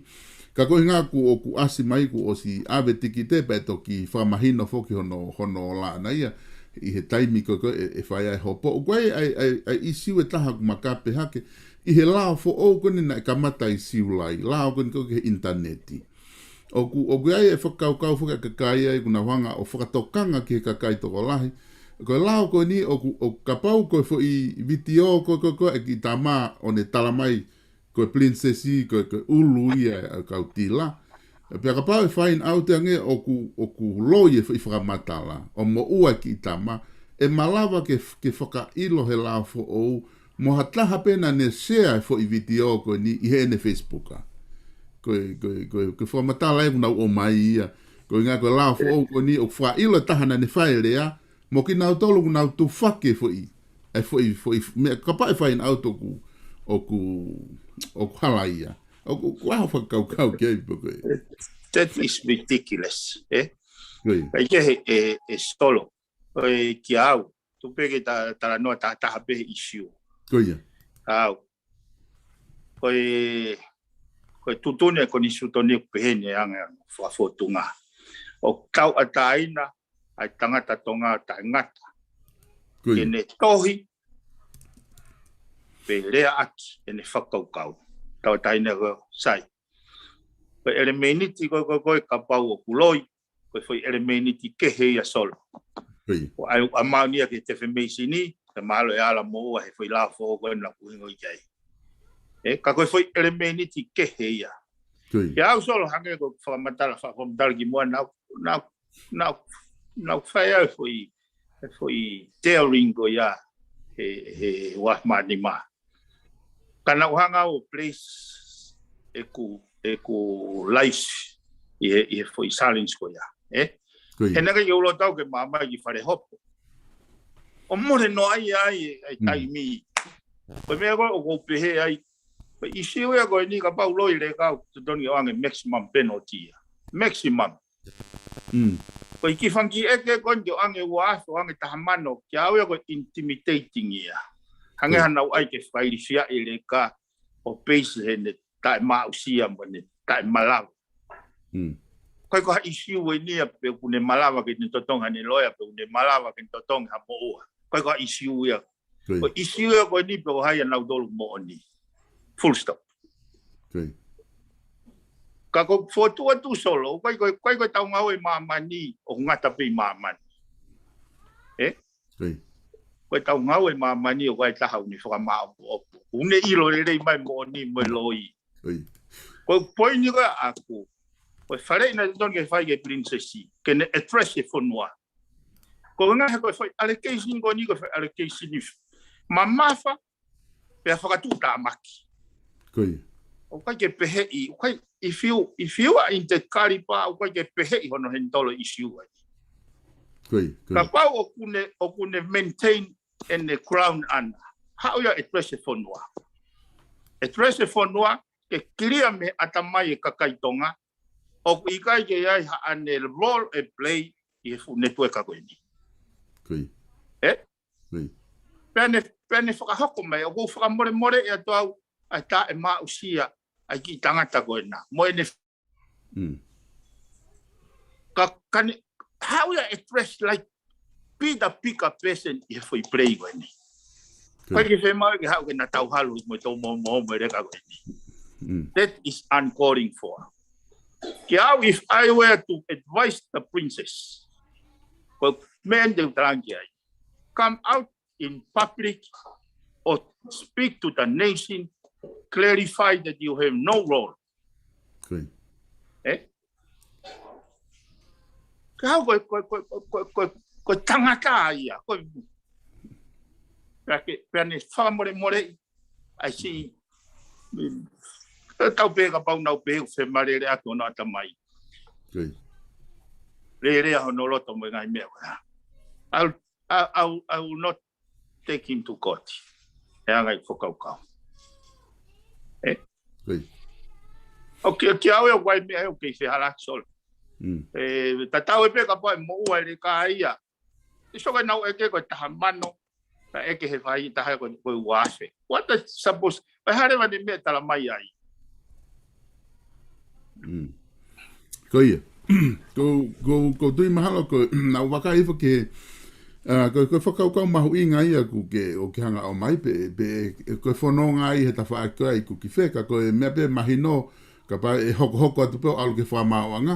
Ka ko e ʻuhinga ʻoku, ʻoku ʻasi mai kuo ʻosi ʻave tikite pea ʻe toki fakamahino foki hono, hono ola ʻana ia ʻi he taimi ko ē ko ē ʻe, ʻe fai ai e hopo. ʻOku ʻi ai, ʻa e, ʻa e, ʻa e issue ʻe taha ʻoku makape hake ʻi he lao foʻou ko eni naʻe kamata ʻi Siulai, lao ko eni ko ē ki he ʻinitaneti. ʻOku, ʻoku ʻi ai e fakakaukau foki ʻa e kakai ai ʻoku nau hanga ʻo fakatokanga ki he kakai tokolahi. Ko e lao ko eni ʻoku, ʻoku kapau ko e foʻi vitiō ko ē, ko ē, ko ē ʻa e kiʻi tama ʻo ne tala mai ko e Princess, ko e, ko e ʻulu ia ʻa e kau tila. Pea kapau ʻe find out ange ʻoku, ʻoku loi e foʻi fakamatala, ʻo moʻua e kiʻi tama, ʻe malava ke, ke fakaʻilo he lao foʻou, mo ha taha pē naʻa ne share e foʻi vitiō ko eni ʻi heʻene Facebook. Ko e, ko e, ko e, ko e fakamatala ʻoku nau ʻomai ia. Ko e ʻuhinga ko e lao foʻou ko eni ʻoku fakaʻilo e taha naʻa ne fai e lea, mo kinautolu ʻoku nau tufaki e foʻi, e foʻi, foʻi, meʻa kapau ʻe find out ʻoku, ʻoku, ʻoku hala ia. ʻOku, ʻoku ʻi ai hoʻo fakakaukau ki ai pē ko ē? That is ridiculous, ē? Ko ia. ʻIkai ke he, ʻe, ʻe Solo. Ko e kiate au, tuku pē ke ta, talanoa ta, taha pē he issue. Ko ia. Au. Ko e, ko e tuʻutuʻuni ʻa e konisitūtone ʻoku pehē ni ʻa e anga ʻo e fakafōtunga. ʻOku tauʻatāina ʻa e tangata Tonga taʻengata. Ko ia. Ke ne tohi, pe leaʻaki ʻene fakakaukau. Tauʻatāina ko ē, sai. Ko e ʻelemēniti ko ē, ko ē, ko ē kapau ʻoku loi, ko e foʻi ʻelemēniti kehe ia Solo. Ko ia. ʻOku ʻai ʻa e maʻu ia ki he defamation ni, ka mahalo ʻe ala moʻua he foʻi lao foʻou ko ē naʻa ku hingoa ki ai. Ē, ka ko e foʻi ʻelemēniti kehe ia. Ko ia. Kiate au Solo hangē ko e fakamatala, fakamatala kimuʻa naʻa, naʻa, naʻa, naʻa ku fai au e foʻi, e foʻi daring ko ia he, he ua afe mā nima. Ka naʻa ku hanga ʻo place ʻeku, ʻeku life ʻi he, ʻi he foʻi challenge ko ia, ē? He naʻe ʻikai ke u loto au ke ma ō mai ki fale hopo. ʻO mole noa ai ʻa e taimi. Ko e meʻa ko ē ʻoku ou pehē ai, ko e ʻisiū ia ko eni kapau loi leka ʻoku totonu ke ʻoange maximum penalty ia. Maximum. Ko e kiʻi fanga kiʻi ʻeke ko eni ke ʻoange ua afe, ʻoange taha mano, kiate au ia ko e intimidating ia. Hangē haʻanau ʻai ke fakailifia e leka ʻo peisi heʻene taʻemaʻusia mo ʻene taʻemalava. ʻIkai ko ha ʻisiū eni ia pe ʻoku ne malava ke ne totongi haʻane loea, pe ʻoku ne malava ke ne totongi ha moʻua. ʻIkai ko ha ʻisiū ia. Ko e ʻisiū ia ko eni pe ko hai ʻa nautolu moʻoni. Full stop. Ka ko e fokotuʻu atu Solo, ʻikai ko, ʻikai ko ʻetau ngāue ʻi māmani ʻoku ngata pē ʻi māmani. Ē? Ko ʻetau ngāue ʻi māmani ʻoku ʻi ai e taha ʻoku ne fakamāʻopoʻopo. ʻOku ne ʻilo lelei mai moʻoni mo e loi. Ko e poini ko ē ʻaʻaku, ko e faleʻi naʻe totonu ke fai ki he Pilinisesi, ke ne address e fonua. Ko e ngaahi ko e foʻi allegation ko eni, ko e foʻi allegation mamafa, pea fakatuʻutāmaki. ʻOku ʻikai ke peheʻi, ʻoku ʻikai, if you, if you are in the caliber, ʻoku ʻikai ke peheʻi hono handle e ʻisiū ai. Kapau ʻoku ne, ʻoku ne maintain ʻene ground ʻana. Haʻu ia ʻo address e fonua. Address e fonua, ke clear mei he ʻatamai e kakai Tonga, ʻoku ʻikai ke ʻi ai haʻane role e play ʻi he fuʻu network ko eni. Ē? Pea ne, pea ne fakahoko mai, ʻoku ou fakamolemoleʻi atu au, ʻa e taʻemaʻusia ʻa e kiʻi tangata ko ena. Mo ʻene ka, ka ne, haʻu ia ʻo address like be the bigger person ʻi he foʻi play ko eni. ʻIkai ke fiemaʻu ke haʻu ke na tau halu mo e tau mo, mo, mo e leka ko eni. That is uncalling for. Kiate au, if I were to advise the Princess, ko e meʻa eni te u talaange ai. Come out in public or speak to the nation, clarify that you have no role. Ē? Ka haʻu ko e, ko e, ko e tangata ia, ko e, pea ke, pea ne fakamolemoleʻi, I see. Tau pehē kapau naʻa ku pehē ʻoku femalele atu hono ʻatamai. Lelea hono loto mo e ngaahi meʻa ko ia. I, I, I, I will not take him to court. ʻE anga e fakakaukau. Ē? ʻOku, ʻoku ʻi ai e ʻū meʻa ʻoku kei fehālaaki Solo. ʻE, tatau ai pē kapau ʻe moʻua e leka ia. ʻE Solo, ʻenau ʻeke ko e taha mano, ka ʻeke he faʻahi taha ko e, ko e ua afe. What the suppose, ʻe hā leva ʻene meʻa tala mai ai. Ko ia. Ko, ko, ko tui mahalo ko, naʻa ku vakai hifo ki he, ʻa, ko, ko e fakakaukau mahuʻinga ia ʻoku ke, ʻoku ke hanga ʻo ʻomai pē, pē, ko e fononga ia he tafaʻaki ko ē ʻoku ke fai, ka ko e meʻa pē mahino, kapau ʻe hokohoko atu pē ʻo ʻalu ki he fakamaauʻanga,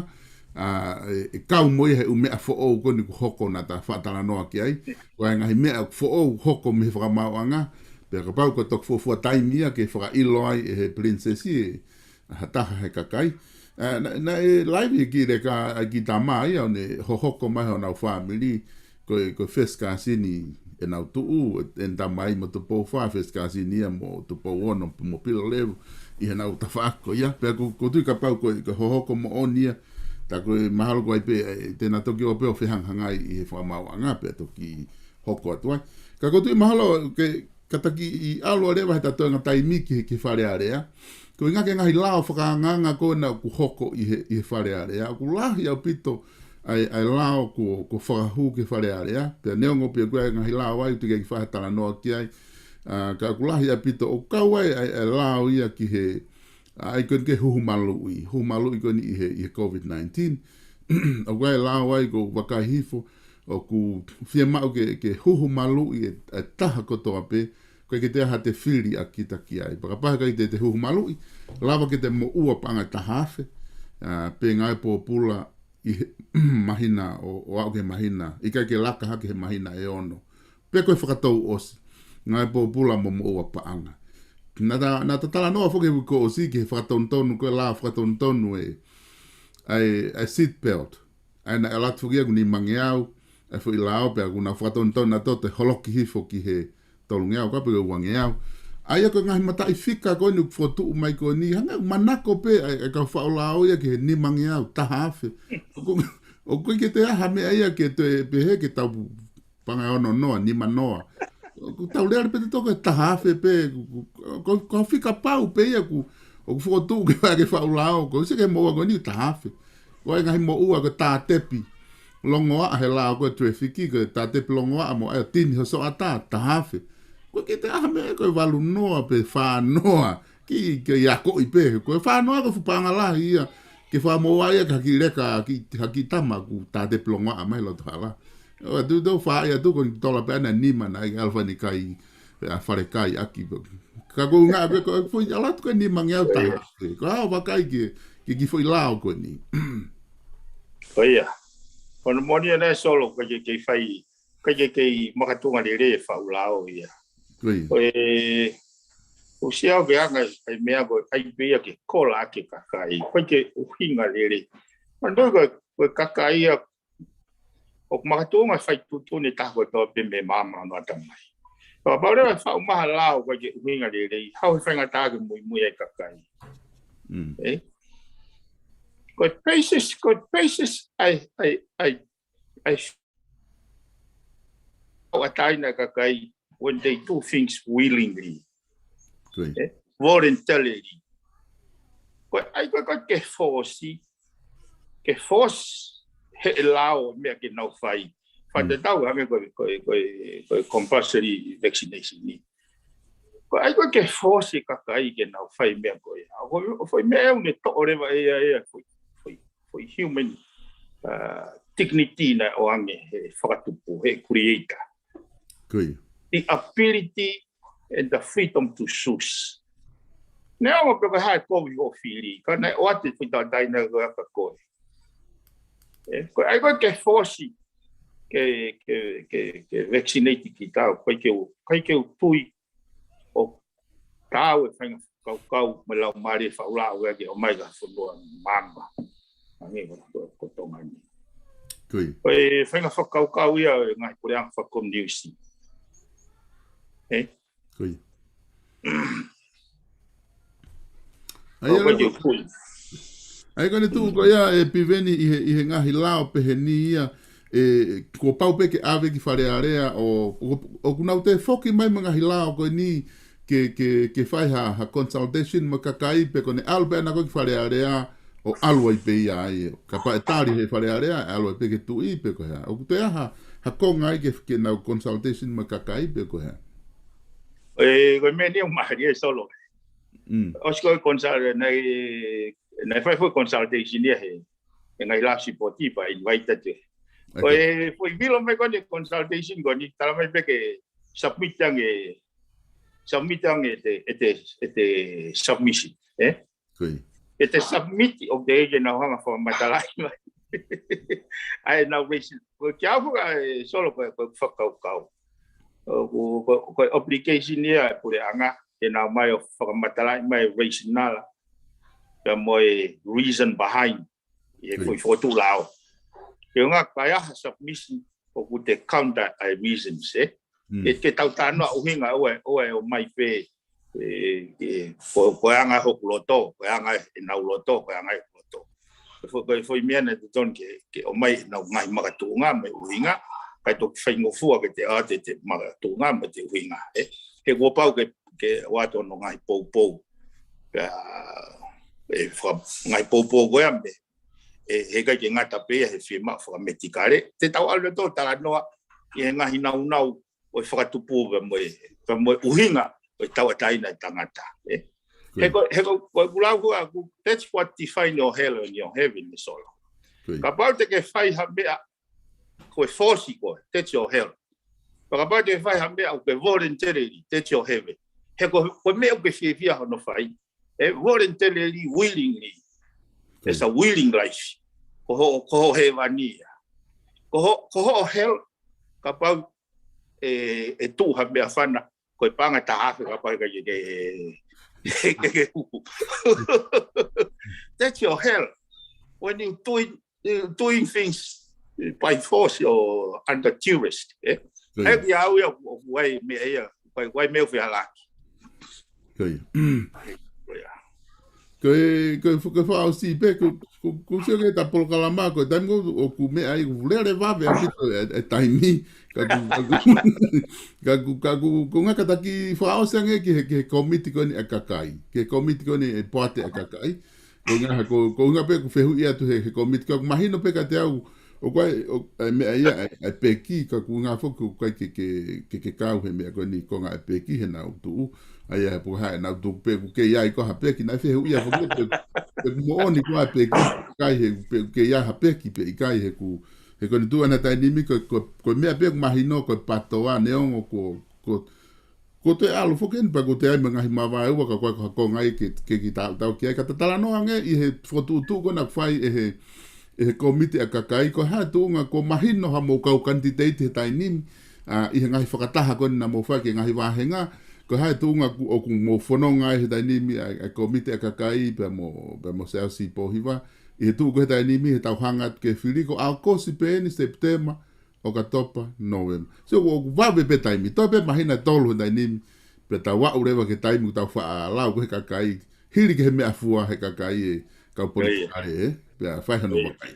ʻa, ʻe, ʻe kau mo ia he ʻū meʻa foʻou ko eni ʻoku hoko naʻa ta faʻa talanoa ki ai. Ko e ngaahi meʻa foʻou hoko mei he fakamaauʻanga, pea kapau ko e toki fuofua taimi ia ke fakaʻilo ai ʻe he Pilinisesi ʻe ha taha he kakai. ʻA, naʻe, naʻe live e kiʻi leka ʻa e kiʻi tama ia ʻo ne hohoko mai honau fāmili, ko e, ko e first cousin ʻenau tuʻu, ʻene tamai mo Tupou Fā, first cousin ia mo Tupou Ono, mo Pilolevu, ʻi heʻenau tafaʻaki ko ia. Pea ʻoku, ʻoku ou tui kapau ko e, ko e hohoko moʻoni ia, tā ko e mahalo ko ai pē, ʻe, te na toki ō pē ʻo fehangahangai ʻi he fakamaauʻanga, pea toki hoko atu ai. Ka ʻoku ou tui mahalo ke, kātaki ʻi ʻalu leva he ta toenga taimi ki he, ki he Fale Alea. Ko e ngaahi, ngaahi lao fakaangaanga ko ena ʻoku hoko ʻi he, ʻi he Fale Alea. ʻOku lahi ʻaupito ʻa e, ʻa e lao kuo, kuo fakahū ki he Fale Alea. Pea neongo pē ʻoku ʻi ai e ngaahi lao ai, ʻoku teʻeki ai ke fai ha talanoa ki ai. ʻA, ka ʻoku lahi ʻaupito ʻoku kau ai ʻa e, ʻa e lao ia ki he, ʻa, ʻa ia ko eni ki he huhu maluʻi. Huhu maluʻi ko eni ʻi he, ʻi he COVID nineteen. ʻOku ʻi ai e lao ai ʻoku ou vakai hifo, ʻoku fiemaʻu ke, ke huhu maluʻi e, e taha kotoa pē, ʻoku ʻikai ke toe ʻi ai ha te fili ʻa kita ki ai. Pea kapau ʻe ʻikai te te huhu maluʻi, lava ke te moʻua paʻanga ʻe taha afe, ʻa, pe ngāue pōpula ʻi he māhina ʻo, ʻo aʻu ki he māhina, ʻikai ke laka hake he māhina ʻe ono. Pe ko e fakatou ʻosi, ngāue pōpula mo moʻua paʻanga. Naʻa ta, naʻa ta talanoa foki he uike kuo ʻosi ki he fakatonutonu, ko e lao fakatonutonu e, ʻa e, ʻa e seat belt. ʻA ia naʻe ʻalu atu foki ia ʻoku nimangeau, ʻa e foʻi lao pea ʻoku nau fakatonutonu naʻa toe holoki hifo ki he tolungeau, ka pe ko e uangeau. ʻA ia ko e ngaahi mataʻifika ko eni ʻoku fokotuʻu mai ko eni, hangē ʻoku manako pē ʻa e, ʻa e kau faʻu lao ia ki he nimangeau, taha afe. ʻOku, ʻOku ʻikai ke toe ʻi ai ha meʻa ia ke toe pehē ke tau panga ono noa, nima noa. ʻOku tau lele pē te toko e taha afe pē, ko, ko, ko, ko fika pau pē ia ʻoku, ʻoku fokotuʻu ke fai ke faʻu lao, ko e sio ki he moʻua ko eni taha afe. Ko e ngaahi moʻua ko e tātepi longoaʻa he lao ko e traffic, ko e tātepi longoaʻa mo e tini hono ʻatā, taha afe. ʻOku ʻikai ke toe ʻi ai ha meʻa ko e valu noa pe fā noa, ki, ke ia ko i pē. Ko e fā noa ko e fuʻu paʻanga lahi ia, ke fakamoʻua ia ki ha kiʻi leka, ki, ha kiʻi tama ʻoku tātepi longoaʻa mai loto hala. ʻOua te tau fai atu ko e tola pē ʻa e nima naʻe ʻalu fai ʻene kai, ʻa e fale kai ʻaki. Ka ko e ngaahi pē ko e foʻi ʻalu atu ko e nima ngeau taha afe. Ko e hā hoʻo vakai ki he, ki he kiʻi foʻi lao ko eni? Ko ia. Ko hono moʻoni ʻa e Solo, ʻikai ke, ke fai, ʻikai ke, ke makatuʻunga lelei e faʻu lao ia. Ko ia. Ko e, ʻosi au ke anga e meʻa ko e ʻai pē ia ke kola ʻaki e kakai. ʻIkai ke ʻuhinga lelei. Manatuʻi ko e, ko e kakai ia ʻoku makatuʻunga e fai tuʻutuʻuni ʻe taha ko e tau pē mei māmani ʻo ʻatamai. Kapau leva ʻe faʻu mai ha lao ʻoku ʻikai ke ʻuhinga lelei, hau he faingataʻa ke muimui ai e kakai. Mm. Eh? Ko e basis, ko e basis ʻa e, ʻa e, ʻa e, ʻa e ʻo ʻataina e kakai when they do things willingly. Ko ia. Eh? Voluntarily. Ko e ʻai ko ē ke fōsi, ke fōsi he lao meʻa ke nau fai. Fakatatau hangē ko e, ko e, ko e, ko e compulsory vaccination ni. Ko e ʻai ko ē ke fōsi e kakai ke nau fai meʻa ko ia. Ko e, ko e meʻa ʻoku ne toʻo leva ʻe ia, ʻe ia, ko e, ko e, ko e human, uh, dignity naʻe ʻoange he fakatupu, he creator. Ko ia. The ability and the freedom to choose. Neongo pe ko e hā e kovi hoʻo fili, ka naʻe ʻoatu e foʻi tauʻatāina ko ia kia koe. Eh, ko e ʻai ko ē ke fōsi, ke, ke, ke, ke vaccinate kita, ʻikai ke u, ʻikai ke u tui ʻoku taau e faʻahinga fakakaukau mo e laumālie faʻu lao ia ke ʻomai ki ha fonua maama. Hangē ko, ko, ko Tonga ni. Ko ia. Ko e faʻahinga fakakaukau ia ʻo e ngaahi puleʻanga fakakomuniusi. Eh? Ko ia. ʻA ia, ʻoku ʻikai ke u tui. ʻA ia ko ʻene tuʻu ko ia ʻe Piveni ʻi he, ʻi he ngaahi lao pehē ni ia, ʻe, kuo pau pē ke ʻave ki Fale Alea ʻo, ʻo, ʻoku nau toe foki mai mo e ngaahi lao ko eni ke, ke, ke fai ha, ha consultation mo e kakai pe ko ʻene ʻalu pē ʻana ko ē ki Fale Alea ʻo ʻalu ai pē ia ai. Kapau ʻe tali he Fale Alea, ʻalu ai pē ki he tuʻi pe ko e hā. ʻOku toe ʻi ai ha, ha konga ai ke, ke nau consultation mo e kakai pe ko e hā. Eh, ko e meʻa ni ʻoku mālie Solo. Mm. ʻOsi ko e consult-, naʻe, naʻe fai foʻi consultation ia he, he ngaahi lao sipoti pea invite atu. Ko e foʻi vilo mai ko eni consultation ko eni, tala mai pē ke submit ange, submit ange ʻete, ʻete, ʻete submission, eh? Ko ia. ʻEte submit ʻoku teʻeki ke nau hanga fakamatalaʻi mai. ʻA ia nau raise. Ko e kiate au ʻa e Solo ko e, ko e fakakaukau. Ko, ko, ko e obligation ia ʻa e puleʻanga ke nau ō mai ʻo fakamatalaʻi mai rationale. Pea mo e reason behind. ʻI he foʻi fokotuʻu lao. Ke ʻunga kai aha submission ʻoku te counter ʻa e reasons, eh? Mm. Ke, ke tau talanoa ʻuhinga ʻoua, ʻoua ʻe ō mai pē, eh, eh, ko, ko e anga hoku loto, ko e anga ʻenau loto, ko e anga ʻeku loto. Ko e foʻi, ko e foʻi meʻa naʻe totonu ke, ke ō mai ʻenau ngaahi makatuʻunga mo e ʻuhinga, kae toki faingofua ke te ʻoatu ʻete makatuʻunga mo ʻete ʻuhinga, eh? He kuo pau ke, ke ʻoatu hono ngaahi poupou. Pea, eh, faka-, ngaahi poupou ko ia mei he, heʻikai ke ngata pē ia he fiemaʻu fakametikale. Te tau ʻalu ʻo talanoa ʻi he ngaahi nāunau ʻo e fakatupu pea mo e, pea mo e ʻuhinga ʻo e tauʻatāina e tangata. Eh? He ko, he ko, ko e kulau ko ē ʻaku, that's what define your hell and your heaven, Solo. Kapau te ke fai ha meʻa, ko e fōsi koe, that's your hell. Pea kapau te ke fai ha meʻa ʻoku ke voluntarily, that's your heaven. He ko, ko e meʻa ʻoku ke fiefia hono fai, eh, voluntarily, willingly. It's a willing life. Ko hoʻo, ko hoʻo hēvani ia. Ko ho, ko hoʻo hell, kapau ʻe, ʻe tuʻu ha meʻafana, ko e paʻanga taha afe kapau ʻe ʻikai ke, ke, ke, ke huhu. That's your hell. When you doing, you doing things by force or under duress, eh? He kiate au ia ʻoku, ʻoku ʻi ai meʻa ia, ʻoku ʻi ai, ʻoku ʻi ai meʻa ʻoku fehālaaki. Ko ia. Ko ia. Ko e, ko e, ko e fakaʻosi pē, ko, ko, ko sio ki he ta polokalama, ko e taimi ko ē ʻoku meʻa ai, ʻoku lele vave ʻaupito e, e taimi, ka ʻoku, ka ʻoku, ka ʻoku, ka ʻoku, ko e ʻuhinga kātaki fakaʻosi ange ki he, ki he kōmiti ko eni ʻa e kakai, ki he kōmiti ko eni e poate ʻa e kakai, ko e ʻuhinga, ko, ko e ʻuhinga pē ʻoku fehuʻi atu he, he kōmiti, ka ʻoku mahino pē kiate au, ʻoku ʻi ai, ʻo, e meʻa ia, e, e peki, ka ʻoku ʻuhinga foki ʻoku ʻikai ke, ke, ke, ke kau he meʻa ko eni ko e ngaahi peki he naʻa nau tuʻu. ʻA ia he pō ko ē naʻa nau tuʻu pē ʻoku kei ʻi ai ko ha peki, naʻe fehuʻia foki pē, pē ʻoku moʻoni ko e peki, ʻikai he, pē ʻoku kei ʻi ai ha peki pē ʻikai he ʻoku, he ko eni tuʻu ʻena taimi ni ko, ko, ko e meʻa pē ʻoku mahino ko e PATOA neongo ko, ko, ko e toe ʻalu foki eni pea ko e toe ʻai mo e ngaahi mavaeua ka ko e ko ha konga ia ke, ke, ke tautau ki ai. Ka ta talanoa ange ʻi he fokotuʻutuʻu ko ena ʻoku fai ʻe he, ʻe he kōmiti ʻa e kakai, ko e hā e tuʻunga kuo mahino ha mou kau kanititeiti he taimi ni, ʻa, ʻi he ngaahi fakataha ko ena naʻa mou fai ki he ngaahi vāhenga, ko e hā e tuʻunga ʻoku, ʻoku mou fononga ai he taimi ni ʻa, ʻa e kōmiti ʻa e kakai pea mo, pea mo Siaosi Pōhiva, ʻi he tuʻu ko ē he taimi ni he tau hanga atu ki he fili ko ʻAokosi pē eni, Sepitema, ʻOkatopa, Nōvema. So, ʻoku, ʻoku vave pē taimi, toe pē māhina ʻe tolu he taimi ni, pea tau aʻu leva ki he taimi ʻoku tau faʻa lau ko ē he kakai, hili ki he meʻafua he kakai e kau politikale, ē? Pea fai hano vakai.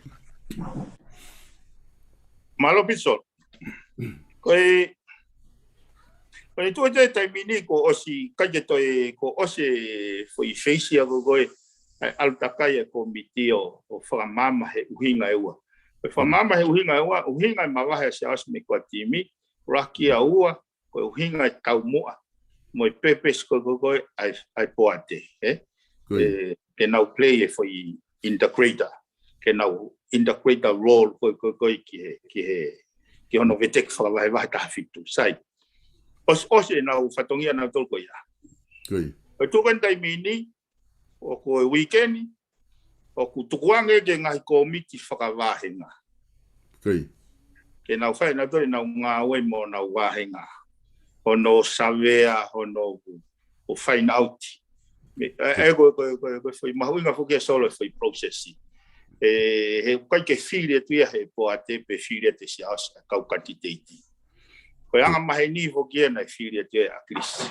Mālō Pito. Ko e, ko e tuʻu atu e taimi ni kuo ʻosi, ʻikai ke toe, kuo ʻosi e foʻi feisi ia ko ē, ʻa e ʻalu takai e kōmiti ʻo, ʻo fakamaama he ʻuhinga ʻe ua. Ko e fakamaama he ʻuhinga ʻe ua, ʻuhinga e mavahe ʻa Siaosi mo e kau timi, ʻuluaki ʻa ua, ko e ʻuhinga e taumuʻa mo e purpose ko ē, ko ē, ko ē ʻa e, ʻa e poate, ē? Ko ia. Ē, ke nau play e foʻi integrator, ke nau integrator role ko ē, ko ē, ko ē ki he, ki he, ki hono veteki fakavahevahe taha fitu. Sai. ʻOsi, ʻosi ʻenau fatongia nautolu ko ia. Ko ia. Ko e tuʻu ko ē he taimi ni, ʻoku ʻi he uike ni, ʻoku tukuange ki he ngaahi kōmiti fakavāhenga. Ko ia. Ke nau fai nautolu ʻenau ngāue mo ʻenau vāhenga. Hono savea, hono ʻo find out. Mei, ē, ē, ko, ko, ko, ko e foʻi mahuʻinga foki ʻa e solo e foʻi process. Ē, he ʻikai ke fili atu ia he poate pe fili atu ʻe Siaosi ʻa e kau kanititeiti. Ko e anga maheni foki ia naʻe fili atu ia ʻe ʻAkilisi.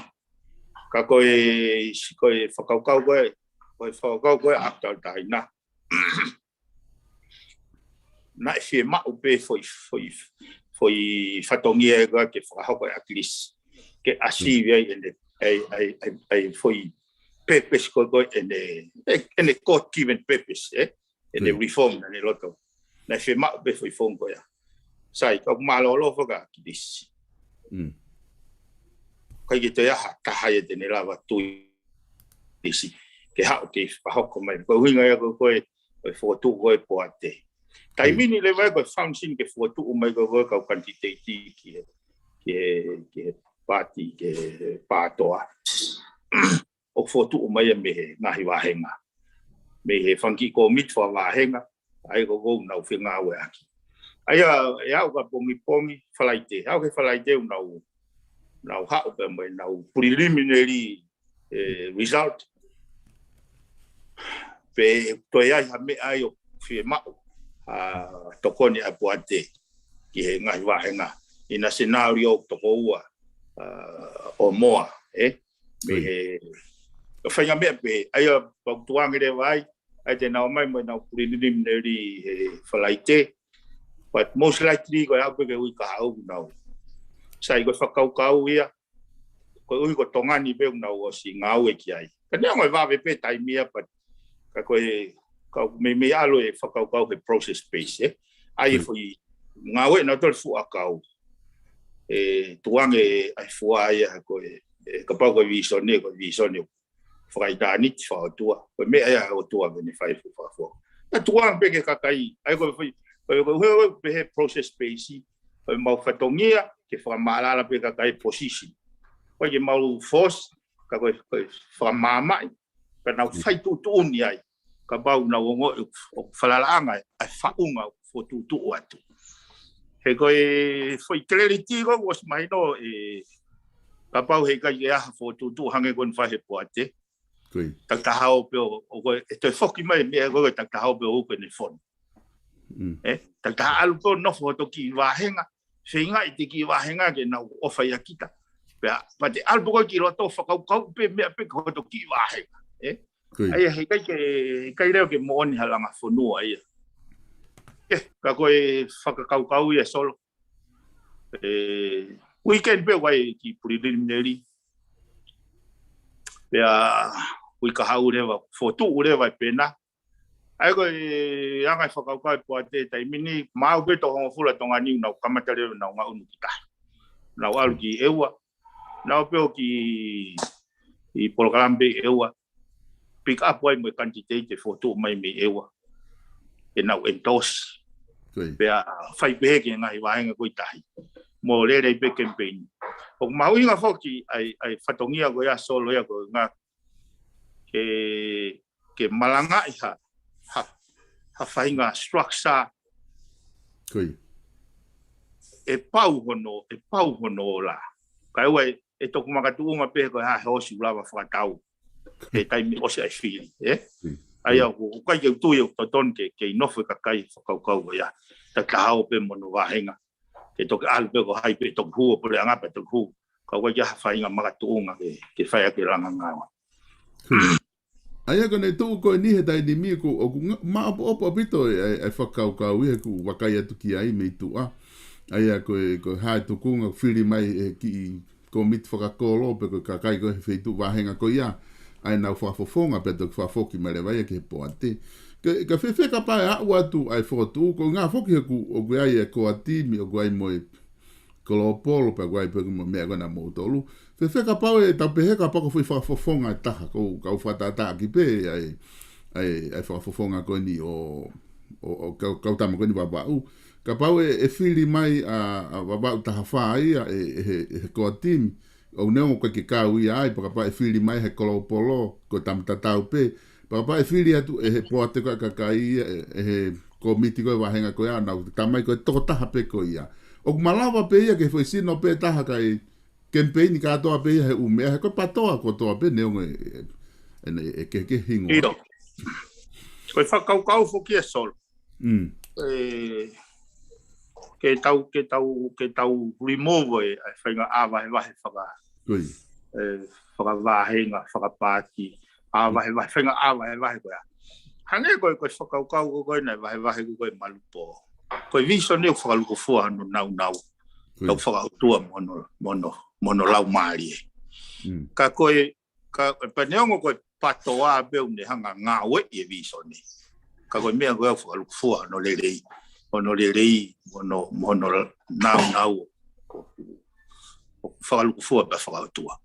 Ka ko e, ko e fakakaukau ko ē, ko e fakakaukau ko ē ʻa Tauʻatāina. Naʻe fiemaʻu pē foʻi, foʻi, foʻi fatongia ʻe ua ke fakahoko ʻe ʻAkilisi. Ke achieve ai ʻene, ʻai, ʻai, ʻai, ʻai foʻi purpose ko ē, ko ē ʻene, ʻene God-given purpose, ē? ʻEne reform naʻa ne loto. Naʻe fiemaʻu pē foʻi founga ko ia. Sai, ka ʻoku mālōlō foki ʻa ʻAkilisi. ʻIkai ke toe ʻi ai ha taha ia te ne lava tui ʻAkilisi ke haʻu ke fakahoko mai. Ko e ʻuhinga ia ko ē, ko e, ko e fokotuʻu ko ē poate. Taimi ni leva ia ko e function ke fokotuʻu mai ko ē, ko ē kau kanititeiti ki he, ki he, ki he paati, ki he PATOA. ʻOku fokotuʻu mai ia mei he ngaahi vāhenga. Mei he fanga kiʻi kōmiti fakavāhenga, ʻa ia ko ē ʻoku nau fengāueʻaki. ʻA ia, ʻe aʻu ki he pongipongi, Falaite. Aʻu ki he Falaite ʻoku nau, nau haʻu pē mo ʻenau preliminary, ē, result. Pe toe ʻi ai ha meʻa ia ʻoku fiemaʻu, ʻa, tokoni ʻa e poate ki he ngaahi vāhenga. ʻI he scenario toko ua, ʻa, ʻo Moa, ē? Mei he, ʻa e faʻahinga meʻa pē, ʻa ia ʻoku tukuange leva ai, ʻa ia te nau ō mai mo ʻenau preliminary he Falaite, but most likely ko e aʻu pē ki he uike kahaʻu ʻoku nau. Sai, ko e fakakaukau ia, koeʻuhi ko Tonga ni pē ʻoku nau ʻosi ngāue ki ai. Ka neongo ʻe vave pē taimi ia, but ka ko e, ka meimei ʻalu e fakakaukau he process base, ē? ʻA ia foʻi ngāue nautolu fuʻu ʻakau. Ē, tukuange ʻa e fua ia ko e, ē, kapau ko e vīsone, ko e vīsone fakaʻitāniti fakaʻotua. Ko e meʻa ia ʻa e ʻOtua ke ne fai fuʻu fakafua. Ka tukuange pē ki he kakai, ʻa ia ko e foʻi, ko e, ko e, ko e, ko e, pehē process base, ko e mau fatongia ke fakamaʻalaʻala pē kakai position. ʻOku ʻikai ke mau force, ka ko e, ko e fakamaamaʻi, ka nau fai tuʻutuʻuni ai. Kapau nau ongoʻi ʻoku falalaʻanga ʻa e faʻunga ʻoku fokotuʻutuʻu atu. He ko e foʻi clarity ko ē ʻoku ʻosi mahino ē, kapau heʻikai ke ʻi ai ha fokotuʻutuʻu hangē ko eni fai he poate. Takitaha ō pē ʻo, ʻo ko e, ʻe toe foki mai meʻa ko ē takitaha ō pē ʻo uke ne fonu. Ē, takitaha ʻalu pē ʻo nofo hoto kiʻi vāhenga, feingaʻi ʻete kiʻi vāhenga ke nau ʻofa ʻia kita. Pea, pea te ʻalu pē koe ki loto fakakaukau pē meʻa pē ki hoto kiʻi vāhenga. Ē? Ko ia. ʻA ia he ʻikai ke, ʻikai leva ke moʻoni ha langa fonua ia. Ē, ka ko e fakakaukau ia Solo. Ē, weekend pē ʻoku ʻi ai e kiʻi preliminary. Pea uike kahaʻu leva, fokotuʻu leva e pena. ʻA ia ko e anga e fakakaukau e poate taimi ni, maʻu pē toko hongofulu Tonga ni ʻoku nau kamata leva ʻenau ngaʻunu ki tahi. Nau ʻalu ki ʻEua. Nau pē ʻo ki he polokalama pē ʻEua. Pick up ai mo e candidate ʻe fokotuʻu mai mei ʻEua. ʻE nau endorse. Ko ia. Pea fai pehē ki he ngaahi vāhenga ko ē ʻi tahi. Mo lele ai pē campaign. ʻOku mahuʻinga foki ʻa e, ʻa e fatongia ko ia Solo ia ko e ngaahi ke, ke malangaʻi ha, ha, ha faʻahinga structure Ko ia. ʻe pau hono, ʻe pau hono ola. Kae ʻoua ʻe, ʻe toki makatuʻunga pē ko e hā he ʻosi ʻe lava fakatau. He taimi ʻosi ʻa e fili, ē? Ko ia. ʻA ia ʻoku, ʻoku ʻikai ke u tui ʻoku totonu ke, ke nofo e kakai he fakakaukau ko ia. Tatau pē mo hono vāhenga. Ke toki ʻalu pē ko hai pē toki hū ʻo puleʻanga pē toki hū. Ka ʻoku ʻikai ke ʻi ai ha faʻahinga makatuʻunga ke, ke fai ʻaki e langa ngāue. Ko ia. ʻA ia ko ʻene tuʻu ko eni he taimi ni ʻoku, ʻoku nga-, maʻopoʻopo ʻaupito e, e, e fakakaukau ia ʻoku vakai atu ki ai mei tuʻa. ʻA ia ko e, ko e hā e tuʻunga fili mai e kiʻi kōmiti fakakolo pe ko e kakai ko ē he feituʻu vāhenga ko ia. ʻA ia nau fakafofonga pea toki fakafoki mai leva ia ki he poate. Ke, ka fēfē kapau ʻe aʻu atu ʻa e fokotuʻu, ko e ngaahi foki he ʻoku, ʻoku ʻi ai e core team, ʻoku ʻi ai mo e Kolopolo, pea ʻoku ʻi ai pē mo e meʻa ko ena moutolu. Fēfē kapau ʻe tau pehē kapau ko e foʻi fakafofonga ʻe taha, ko e kau fakatātā ki pē, ʻa e, ʻa e, ʻa e fakafofonga ko eni ʻo, ʻo, ʻo kau, kau tama ko eni Vavaʻu. Kapau ʻe, ʻe fili mai ʻa, ʻa Vavaʻu taha fā ia, ʻe, ʻe he, ʻe he core team, ʻoku neongo ʻoku ʻikai ke kau ia ai, pea kapau ʻe fili mai he Kolopolo, ko e tama tatau pē, pea kapau ʻe fili atu ʻe he poate ko ē kakai ia, ʻe, ʻe he kōmiti ko ē vāhenga ko ia, nau tamai ko e tokotaha pē ko ia. ʻOku malava pē ia ke foʻi sino pē taha kae kemipeini kātoa pē ia he ʻū meʻa, he ko e patoa kotoa pē neongo e, e, e, e kehekehe hingoa. ʻIo. Ko e fakakaukau foki ʻa Solo. Mm. ʻE, ke tau, ke tau, ke tau remove e, e faʻahinga ʻā vahevahe faka-, Ko ia. e, fakavāhenga, fakapaati, ʻā vahevahe, faʻahinga ʻā vahevahe ko ia. Hangē ko e, ko e fakakaukau ko ē naʻe vahevahe ko ē Malupo. Ko e vīsone ʻoku fakalūkufua hono naunau. Ko ia. ʻOku fakaʻotua mo hono, mo hono, mo hono laumālie. Mm. Ka ko e ka, pea neongo ko e patoa pē ʻoku ne hanga ngāueʻi e vīsone. Ka ko e meʻa ko ē ʻoku fakalūkufua hono lelei, hono lelei, hono, hono naunau, ʻoku fakalūkufua pea fakaʻotua.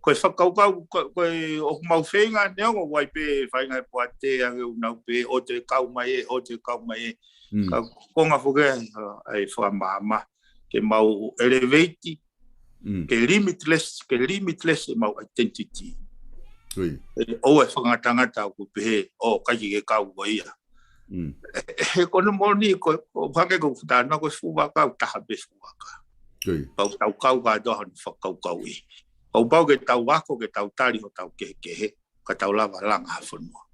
Ko e fakakaukau, ko, ko e ʻoku mau feinga neongo ʻoku ʻi ai pē faʻahinga he poate ange ʻoku nau pehē ʻoua te kau mai ē, ʻoua te kau mai ē. Mm. Ka ko e ngaahi foki ʻa e, ʻa e fakamaama, ke mau elevate Mm. ke limitless, ke limitless ʻemau identity. Ko ia. ʻE, ʻoua ʻe fakangatangata ʻoku pehē, ʻo, ʻikai ke kau ko ia. Mm. ʻE, he ko hono moʻoni, ko, ko hangē ko e fuʻu talanoa ko e fuʻu vaka, ʻoku taha pē fuʻu vaka. Ko ia. Pau tau kau kātoa hono fakakaukauʻi. Pau pau ke tau ako, ke tau tali hotau kehekehe. Ka tau lava langa ha fonua.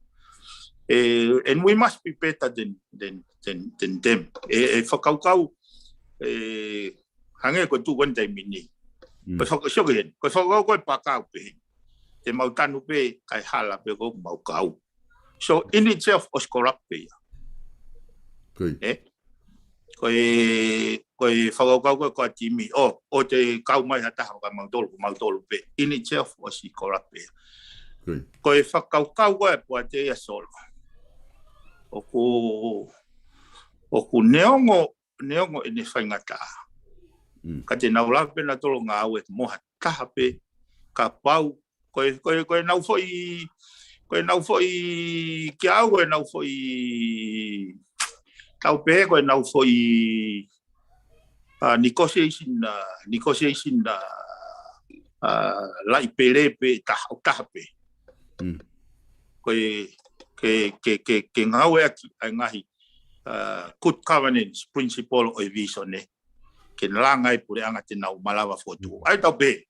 ʻE, and we must be better than, than, than, than them. ʻE, ʻe fakakaukau, ʻe, hangē ko e tuʻu ko eni taimi ni. Mm. Ko e faka-, sio ki heni. Ko e fakakaukau ko e pakau pē heni. Te mau tanu pē, kae hala pē ko ē ʻoku mau kau. So, in itself, ʻosi corrupt pē ia. Ko ia. ʻE? Ko e, ko e fakakaukau ko ē ko e timi, ʻo, ʻoua te kau mai ha taha ʻo ka mautolu, ko mautolu pē. In itself ʻosi corrupt pē. Ko ia. Ko e fakakaukau ko ē poate ia Solo. ʻOku, ʻoku neongo, neongo ʻene faingataʻa. Mm. Ka te nau lava pē nautolu ngāue mo ha taha pē, kapau ko e, ko e, ko ʻenau foʻi, ko ʻenau foʻi, kiate au ko ʻenau foʻi, tau pehē ko ʻenau foʻi, ʻa, negotiation, ʻa, negotiation, ʻa, ʻa, laʻi pele pē taha, ʻo taha pē. Mm. Ko e, ke, ke, ke, ke ngāueʻaki ʻa e ngaahi, ʻa, good governance principle ʻo e vīsone. Ke langa e puleʻanga te nau malava fotu. ʻA ia tau pehē.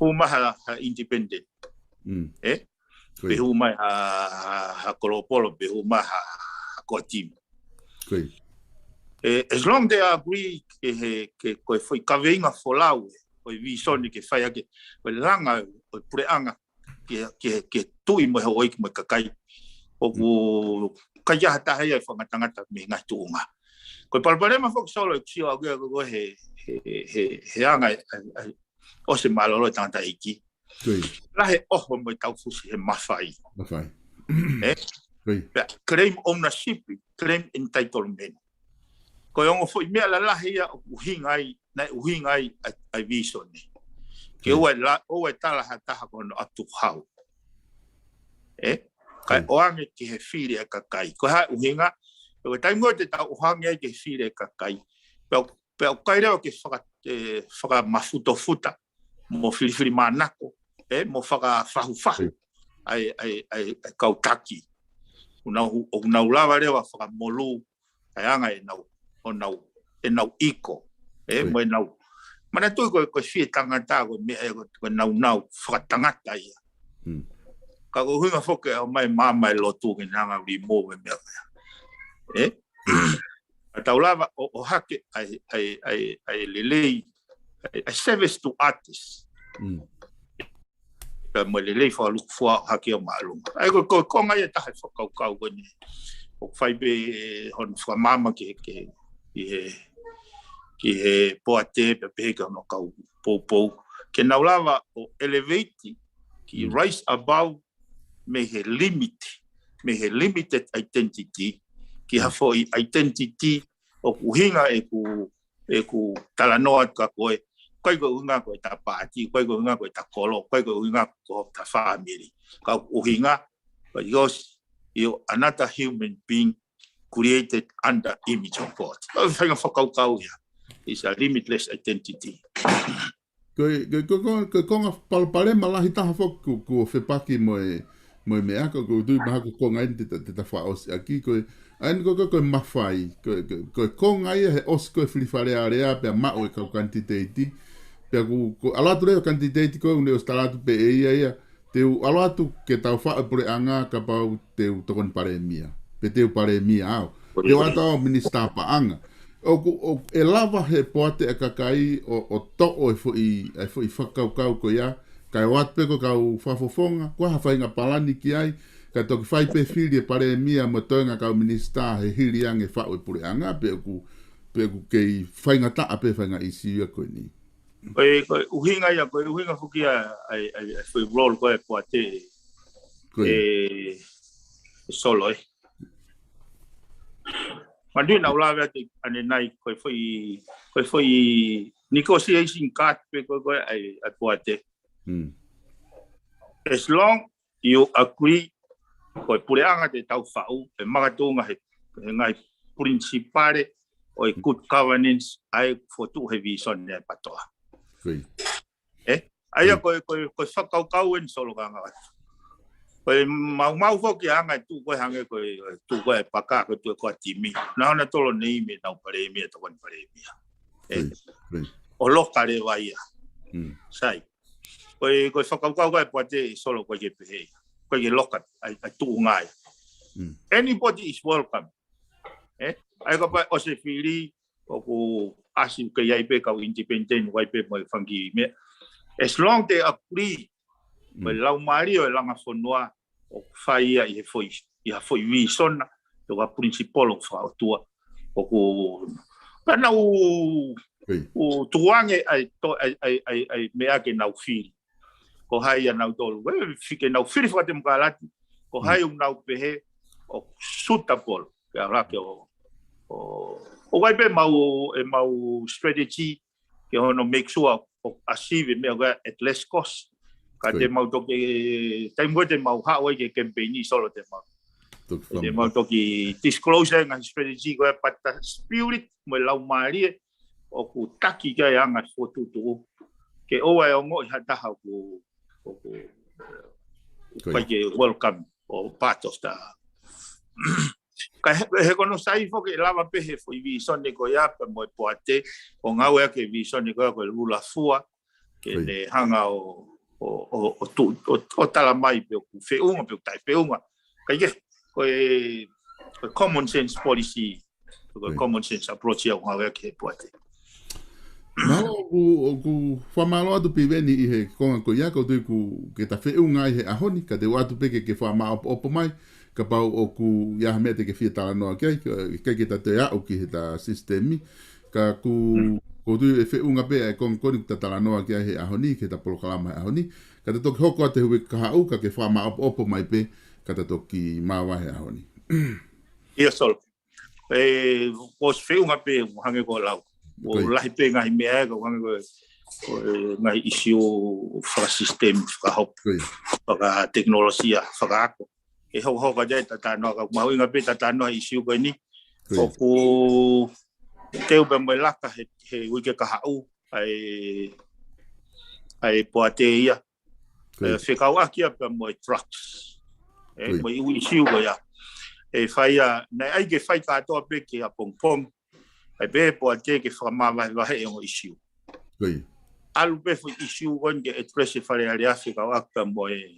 Hū mai ha, ha independent. Mm. ʻE? Ko ia. Pe hū mai ha, ha, ha Kolopolo, pe hū mai ha, ha core team. Ko ia. ʻE, as long they agree ke he, ke ko e foʻi kaveinga folau ē, ko e vīsone ke fai ʻaki, ko e langa ʻo e puleʻanga, ki he, ki he, ki he tuʻi mo e houʻeiki mo e kakai. ʻOku ʻikai ha taha ia ʻe fakatangatanga mei he ngaahi tuʻunga. Ko e palopalema foki Solo ʻeku sio au ki ai ko e he, he, he, he anga ʻa e, ʻa e, ʻa e ʻosi mālōlō ʻa e tangataʻeiki. Lahi e ʻoho mo e taufusi he mafai. Mafai. Ē? Pea claim ʻounasipi, claim entitlement. Ko e ongo foʻi meʻa lalahi ia ʻoku ʻuhinga ai, naʻe ʻuhinga ai ʻa e, ʻa e visone. Ke ʻoua ʻe la-, ʻoua ʻe tala ha taha ko hono ʻatu hau. Ē? Kae ʻoange ki he fili ʻa e kakai. Ko e hā e ʻuhinga, ko e taimi ko ē te tau ʻoange ai ki he fili ʻa e kakai. Pea, pea ʻoku ʻikai leva ke faka-, ʻe, fakamafutofuta, mo filifilimānako, ē, mo fakafahufahu ʻa e, ʻa e, ʻa e, ʻa e kau taki. ʻOku nau, ʻoku nau lava leva fakamolū ʻa e anga ʻenau, ʻenau, ʻenau iko, ē, mo ʻenau. Manatuʻi ko e, ko e fie tangata, ko e meʻa ia ko e, ko e naunau fakatangata ia. Ka ko e ʻuhinga foki ʻa e ʻomai māmani e lotu ke nau hanga ʻo remove e meʻa ko ia. Ē? ʻA tau lava ʻo, ʻo ʻohake ʻa e, ʻa e, ʻa e, ʻa e lelei, ʻa e, ʻa e service to others. Pea mo e lelei fakalukufua ʻohake ʻo māʻolunga. ʻA ia ko, ko, ko e konga ia ʻe taha e fakakaukau ko eni. ʻOku fai pē hono fakamaama ki he, ki he, ki he, ki he poate pea pehē ki hono kau poupou. Ke nau lava ʻo elevate, ke rise above mei he limit, mei he limited identity, ki ha foʻi identity ʻoku ʻuhinga ʻeku, ʻeku talanoa atu kia koe, ʻikai ko e ʻuhinga ko ʻeta paati, ʻikai ko e ʻuhinga ko ʻeta kolo, ʻikai ko e ʻuhinga ko ʻeta fāmili. Ka ʻoku ʻuhinga, because you're another human being created under image of God. Ko e faʻahinga fakakaukau ia. It's a limitless identity. Ko e, ko e, ko e, ko e, ko e konga palopalema lahi taha foki kuo, kuo fepaki mo e, mo e meʻa ko, ko e tui mahalo ko e konga eni te ta, te ta fakaʻosi ʻaki ko e, ʻa eni ko e, ko e, ko e mafai, ko e, ko e, ko e konga ia he ʻosi ko e fili Fale Alea pea maʻu e kau kanititeiti, pea kuo, kuo ʻalu atu leva e kanititeiti ko ē ʻoku ne ʻosi tala atu pē ʻe ia ia, te u ʻalu atu ke tau faʻu e puleʻanga kapau te u tokoni palēmia. Pe te u palēmia au. Te u ʻalu atu au minisitā paʻanga. ʻOku, ʻoku ʻe lava he poate ʻa e kakai ʻo, ʻo toʻo e foʻi, e foʻi fakakaukau ko ia, kae ʻoatu pē ko e kau fakafofonga, ko e hā ha faʻahinga palani ki ai, kae toki fai pē fili e palēmia mo e toenga kau minisitā he hili ange faʻu e puleʻanga, pe ʻoku, pe ʻoku kei faingataʻa pē faʻahinga ʻīsiu ia ko eni. Ko e, ko e ʻuhinga ia, ko e ʻuhinga foki ia ʻa e, ʻa e, ʻa e foʻi role ko ē ʻa e poate ʻe, ʻe Solo ē. Manatuʻi naʻa ku lave atu ʻanenai, ko e foʻi, ko e foʻi negotiation card pē ko ē, ko ē ʻa e, ʻa e poate. As long you agree, ko e puleʻanga te tau faʻu, ʻe makatuʻunga he, he ngaahi principle ʻo e good governance ʻa e fokotuʻu he visone ʻa e PTOA. Ē? ʻA ia ko e, ko e, ko e fakakaukau eni Solo ka ngata atu. Ko e maumau foki anga e tuʻu ko ē hangē ko e, tuʻu ko ē paka, ko e tuʻu ko ē timi. Naʻa nau tolo nei mei nau palēmia, tokoni palēmia. Ē? ʻO loka leva ia. Sai. Ko e, ko e fakakaukau ko ē ʻa e poate ʻe Solo ko e ke pehē ia. Ko e ke loka, ʻa e, ʻa e tuʻunga ia. Anybody is welcome. Ē? ʻA ia kapau ʻosi e fili, ʻoku ʻasi ke ʻi ai pē kau independent, ʻoku ʻi ai pē mo e fanga kiʻi meʻa. As long they agree, mo e laumālie ʻo e langa fonua, ʻoku fai ia ʻi he foʻi, ʻi ha foʻi visone, pe ko ha principle ʻoku fakaʻotua. ʻOku, ka nau, ʻoku tukuange ʻa e to-, ʻa e, ʻa e, ʻa e, ʻa e meʻa ke nau fili. Ko hai ʻa nautolu, ē, fika nau fili fakatemokalati, ko hai ʻoku nau pehē ʻoku suitable, ke ala ke ʻo, ʻo, ʻoku ʻi ai pē ʻemau, ʻemau strategy, ke hono make sure ʻoku achieve e meʻa ko ē at less cost. Ka te mau toki, taimi ko ē te mau haʻu ai ki he campaign Solo te mau. Te mau toki disclose e ngaahi strategy ko ē, but the spirit mo e laumālie ʻoku taki ki ai anga fokotuʻutuʻu. Ke ʻoua ʻe ongoʻi ha taha ʻoku, ʻoku, ʻoku ʻikai ke welcome or part of the. Ka he, he ko hono sai foki ʻe lava pē he foʻi visone ko ia pea mo e poate, ʻo ngāueʻaki e visone ko ia ko e lula fua, ke ne hanga ʻo, ʻo, ʻo, ʻo tu-, ʻo, ʻo tala mai pe ʻoku feʻunga, pe ʻoku taʻefeʻunga. Kae kehe, ko e, ko e common sense policy, ko e common sense approach ia ʻoku ngāueʻaki he poate. Mālō, ʻoku, ʻoku fakamālō atu Piveni ʻi he konga ko ia, ʻoku ou tui ʻoku ke ta feʻunga ai he ʻaho ni, ka te u ʻoatu pē ke ke fakamāʻopoʻopo mai, kapau ʻoku ʻi ai ha meʻa te ke fie talanoa ki ai, ka, ʻikai ke ta toe aʻu ki heʻeta sisitemi, ka ʻoku, ʻoku ou tui ʻe feʻunga pē ʻa e konga ko eni ʻoku ta talanoa ki ai he ʻaho ni, ki heʻeta polokalama he ʻaho ni, ka ta toki hoko atu he uike kahaʻu, ka ke fakamāʻopoʻopo mai pē, ka ta toki māvae he ʻaho ni. ʻIo, Solo. ʻE, ʻosi feʻunga pē, ʻo hangē ko e lau. ʻOku lahi pē ngaahi meʻa ʻe, ʻoku hangē ko e, ko e ngaahi ʻisiū fakasisitemi, fakahopo, fakatekinolosia, fakaako. ʻE hokohoko atu ai ʻeta talanoa, ka ʻoku mahuʻinga pē ʻeta talanoa he ʻisiū ko eni. ʻOku teu pē mo e laka he, he uike kahaʻu, ʻa e, ʻa e poate ia. ʻE, fekauʻaki ia pea mo e drugs. ʻE, mo e ʻū ʻisiū ko ia. ʻE fai ia, naʻe ʻai ke fai kātoa pē ki ʻapongipongi. ʻAi pē poate ke fakamāvahevahe ʻo e ʻisiū. ʻAlu pē foʻi ʻisiū ko eni ke address ʻe Fale Alea fekauʻaki pea mo e,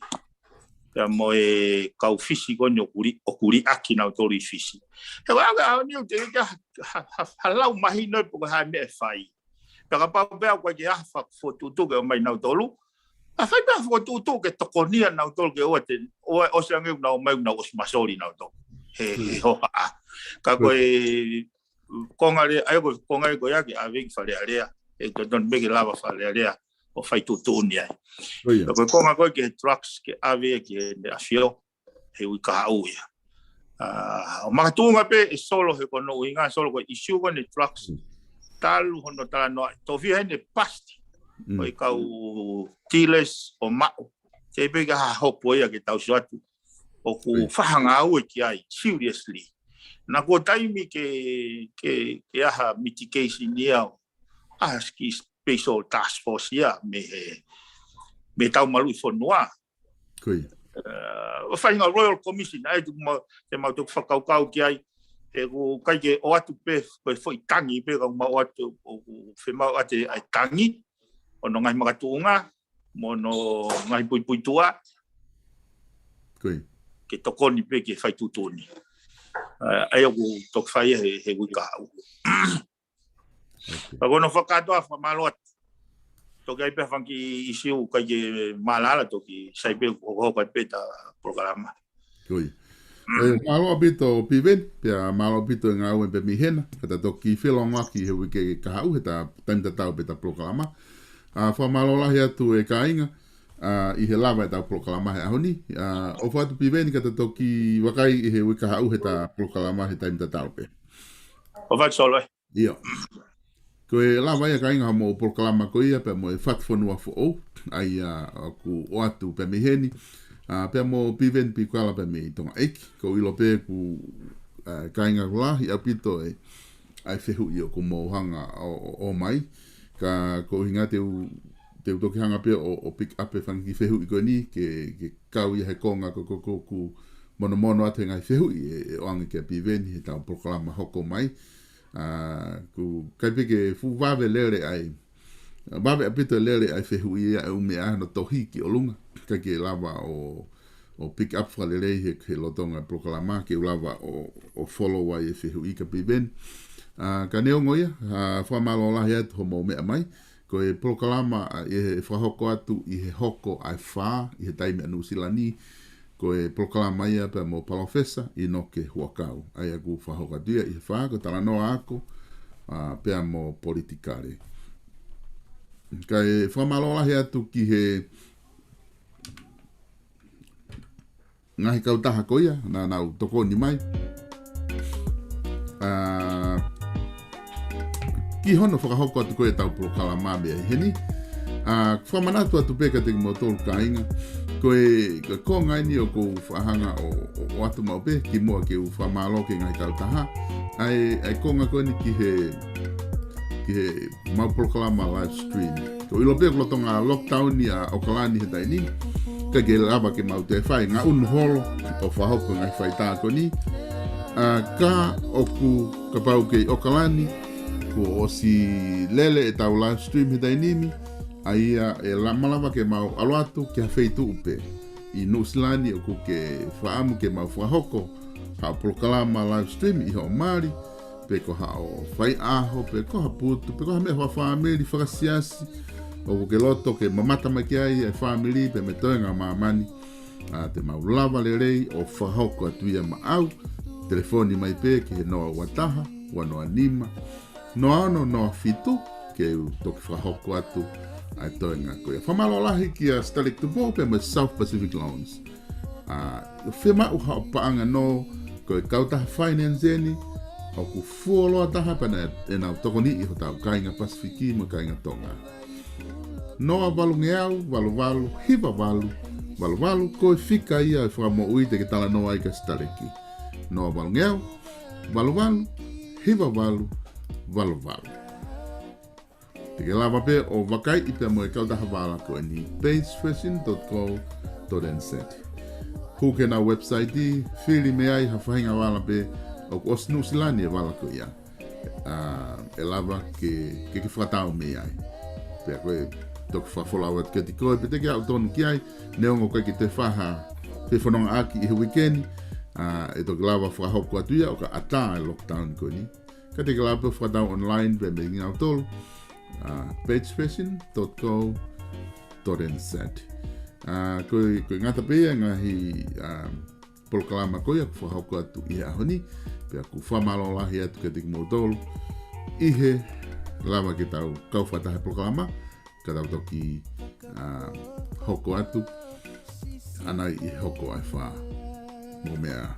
pea mo e kau Fisi ko eni ʻoku li-, ʻoku liʻaki nautolu ʻi Fisi. He ʻoku ʻalu ke ʻaho ni ʻoku teʻeki ke ha, ha, ha, ha lau mahino pe ko e hā e meʻa ʻe fai. Pea kapau pē ʻoku ʻikai ke ʻi ai ha fokotuʻutuʻu ke ʻomai nautolu, ʻa fai pē ha fokotuʻutuʻu ke tokoni ʻa nautolu ke ʻoua te, ʻoua ʻosi ange ʻoku nau ō mai ʻoku nau ʻosi masoli nautolu. He, he hohaʻa. Ka ko e konga leva, ʻa ia ko e konga ia ko ia ke ʻave ki Fale Alea. ʻE totonu pē ke lava Fale Alea ʻo fai tuʻutuʻuni ai. Ka ko e konga ko ē ki he drugs ke ʻave ki heʻene ʻafio, he uike kahaʻu ia. ʻA, ʻo makatuʻunga pē ʻe Solo he ko hono ʻuhinga Solo ko e ʻisiū ko eni drugs. Talu hono talanoa, tofiʻa heni past. Ko e kau dealers ʻo maʻu. Te pē ka ha hopo ia ke tau sio atu. ʻOku fakangāue ki ai, seriously. Naʻa ko e taimi ke, ke, ke ʻi ai ha mitigation ia ʻo ʻai ha special task force ia mei he, mei he tau maluʻi fonua. ʻO fai ha Royal Commission, ʻa ia te mau, te mau toki fakakaukau ki ai, he ʻoku ʻikai ke ʻoatu pē, ko e foʻi tangi pē, ka ʻoku mau ʻoatu, ʻoku fiemaʻu ʻa e tangi, ʻo hono ngaahi makatuʻunga, mo hono ngaahi puipuituʻa, ke tokoni pē ke fai tuʻutuʻuni. ʻA ia ʻoku toki fai he, he uike kahaʻu. Ka ko hono fakakātoa fakamālō atu. Toki ʻai pē ha fanga kiʻi ʻisiū ʻikai ke mālala toki sai pē hokohoko ai pē ʻeta polokalama. ʻE, mālō ʻaupito Piveni, pea mālō ʻaupito e ngāue pē mei hena, ka ta toki felongoaki he uike kahaʻu heʻeta taimi tatau pē ʻeta polokalama. ʻA, fakamālō lahi atu e kāinga, ʻa, ʻi he lava ʻetau polokalama he ʻaho ni. ʻA, ʻofa atu Piveni ka ta toki vakai ʻi he uike kahaʻu heʻeta polokalama he taimi tatau pē. ʻOfa atu Solo ē. ʻIo. Ko e lava ia kāinga hoʻomou polokalama ko ia pea mo e Fatu Fonua Foʻou, ʻa ia ʻoku ʻoatu pē mei heni, ʻa, pea mo Piveni Piukala pē mei Tonga ʻEiki, ʻoku ou ʻilo pē ʻoku, ʻa, kāinga lahi ʻaupito e, ʻa e fehuʻi ʻoku mou hanga ʻo, ʻo, ʻomai, ka ko e ʻuhinga te u, te u toki hanga pē ʻo, ʻo pick up e fanga kiʻi fehuʻi ko eni, ke, ke kau ia he konga ko, ko, ko, ʻoku monomono atu he ngaahi fehuʻi ʻe, ʻe ʻoange kia Piveni heʻetau polokalama hoko mai. ʻA, ʻoku ʻikai pē ke fuʻu vave lele ai. Vave ʻaupito e lele ʻa e fehuʻi ia ʻa e ʻū meʻa hono tohi ki ʻolunga. ʻIkai ke lava ʻo, ʻo pick up fakalelei he, he lolotonga e polokalama ke u lava ʻo, ʻo follow ai e fehuʻi kia Piveni. ʻA, ka neongo ia, ʻa, fakamālō lahi atu hoʻomou meʻa mai. Ko e polokalama, ʻa, ʻe fakahoko atu ʻi he hoko ʻa e fā, ʻi he taimi ʻa Nuʻusila ni, ko e polokalama ia pea mo Palōfesa ʻInoke Huʻakau. ʻA ia ʻoku fakahoko atu ia ʻi he fā, ko e talanoa ako, ʻa, pea mo politikale. Kae fakamālō lahi atu ki he ngaahi kautaha ko ia, naʻa nau tokoni mai. ʻA, ki hono fakahoko atu ko ē ʻetau polokalama mei heni. ʻA, fakamanatu atu pē kiate kimoutolu kāinga. Ko e, ko e konga eni ʻoku ou fakahanga ʻo, ʻo, ʻoatu maʻu pē, kimuʻa ke u fakamālō ki he ngaahi kautaha. ʻA e, ʻa e konga ko eni ki he, ki he mau polokalama live stream. ʻOku ou ʻilo pē ʻoku lolotonga lockdown ʻa ʻOkalani he taimi ni. ʻIkai ke lava ke mau toe fai ngaʻunu holo ʻo fakahoko e ngaahi faitā ko eni. ʻA, ka ʻoku kapau ʻoku ke ʻi ʻOkalani, kuo ʻosi lele ʻetau live stream he taimi ni. ʻA ia ʻe la-, malava ke mau ʻalu atu ki ha feituʻu pē ʻi Nuʻusila ni ʻoku ke fakaʻamu ke mau fakahoko ha polokalama live stream ʻi hoʻo mali. pe ko haʻo faiʻaho, pe ko ha putu, pe ko ha meʻa fakafāmili, fakasiasi, ʻoku ke loto ke mamata mai ki ai e fāmili pea mo e toenga ʻo māmani. ʻA, te mau lava lelei ʻo fakahoko atu ia maʻau. Telefoni mai pē ki he noa ua taha, ua noa nima, noa ono noa fitu, ke u toki fakahoko atu ʻa e toenga ko ia. Fakamālō lahi kia Sitaleki Tupou pea mo e South Pacific Loans. ʻA, ʻoku fiemaʻu haʻo paʻanga nō, ko e kautaha finance eni ʻoku fuoloa taha pea ʻenau tokoniʻi hotau kāinga Pasifiki mo e kāinga Tonga. Noa valu ngeau, valu valu, hiva valu, valu valu, ko e fika ia e fakamoʻui te ke talanoa ai kia Sitaleki. Noa valu ngeau, valu valu, hiva valu, valu valu. Te ke lava pē ʻo vakaiʻi pea mo e kautaha vala ko eni, page fashion dot co dot N Z. Hū ki heʻenau website, fili mei ai ha faʻahinga vala pē, ʻoku ʻosi Nuʻusila ni e vala ko ia. ʻA, ʻe lava ke, ke, ke fakatau mei ai. Pea ko e toki fakafolau atu kiate koe, pe te ke aʻu tonu ki ai, neongo ʻoku ʻikai ke toe fai ha fefonongaʻaki ʻi he weekend, ʻa, ʻe toki lava fakahoko atu ia ʻo ka ʻatā e lockdown ko eni. Ka te ke lava pē ʻo fakatau online pē mei kinautolu, ʻa, page fashion dot co dot N Z. ʻA, ko e, ko e ngata pē ia e ngaahi, ʻa, polokalama ko ia ʻoku fakahoko atu ʻi he ʻaho ni, pea ʻoku fakamālō lahi atu kiate kimoutolu ʻi he lava ke tau kau fakataha he polokalama, ka tau toki, ʻa, hoko atu, ʻanai ʻi he hoko ʻa e fā. Mou meʻa ā.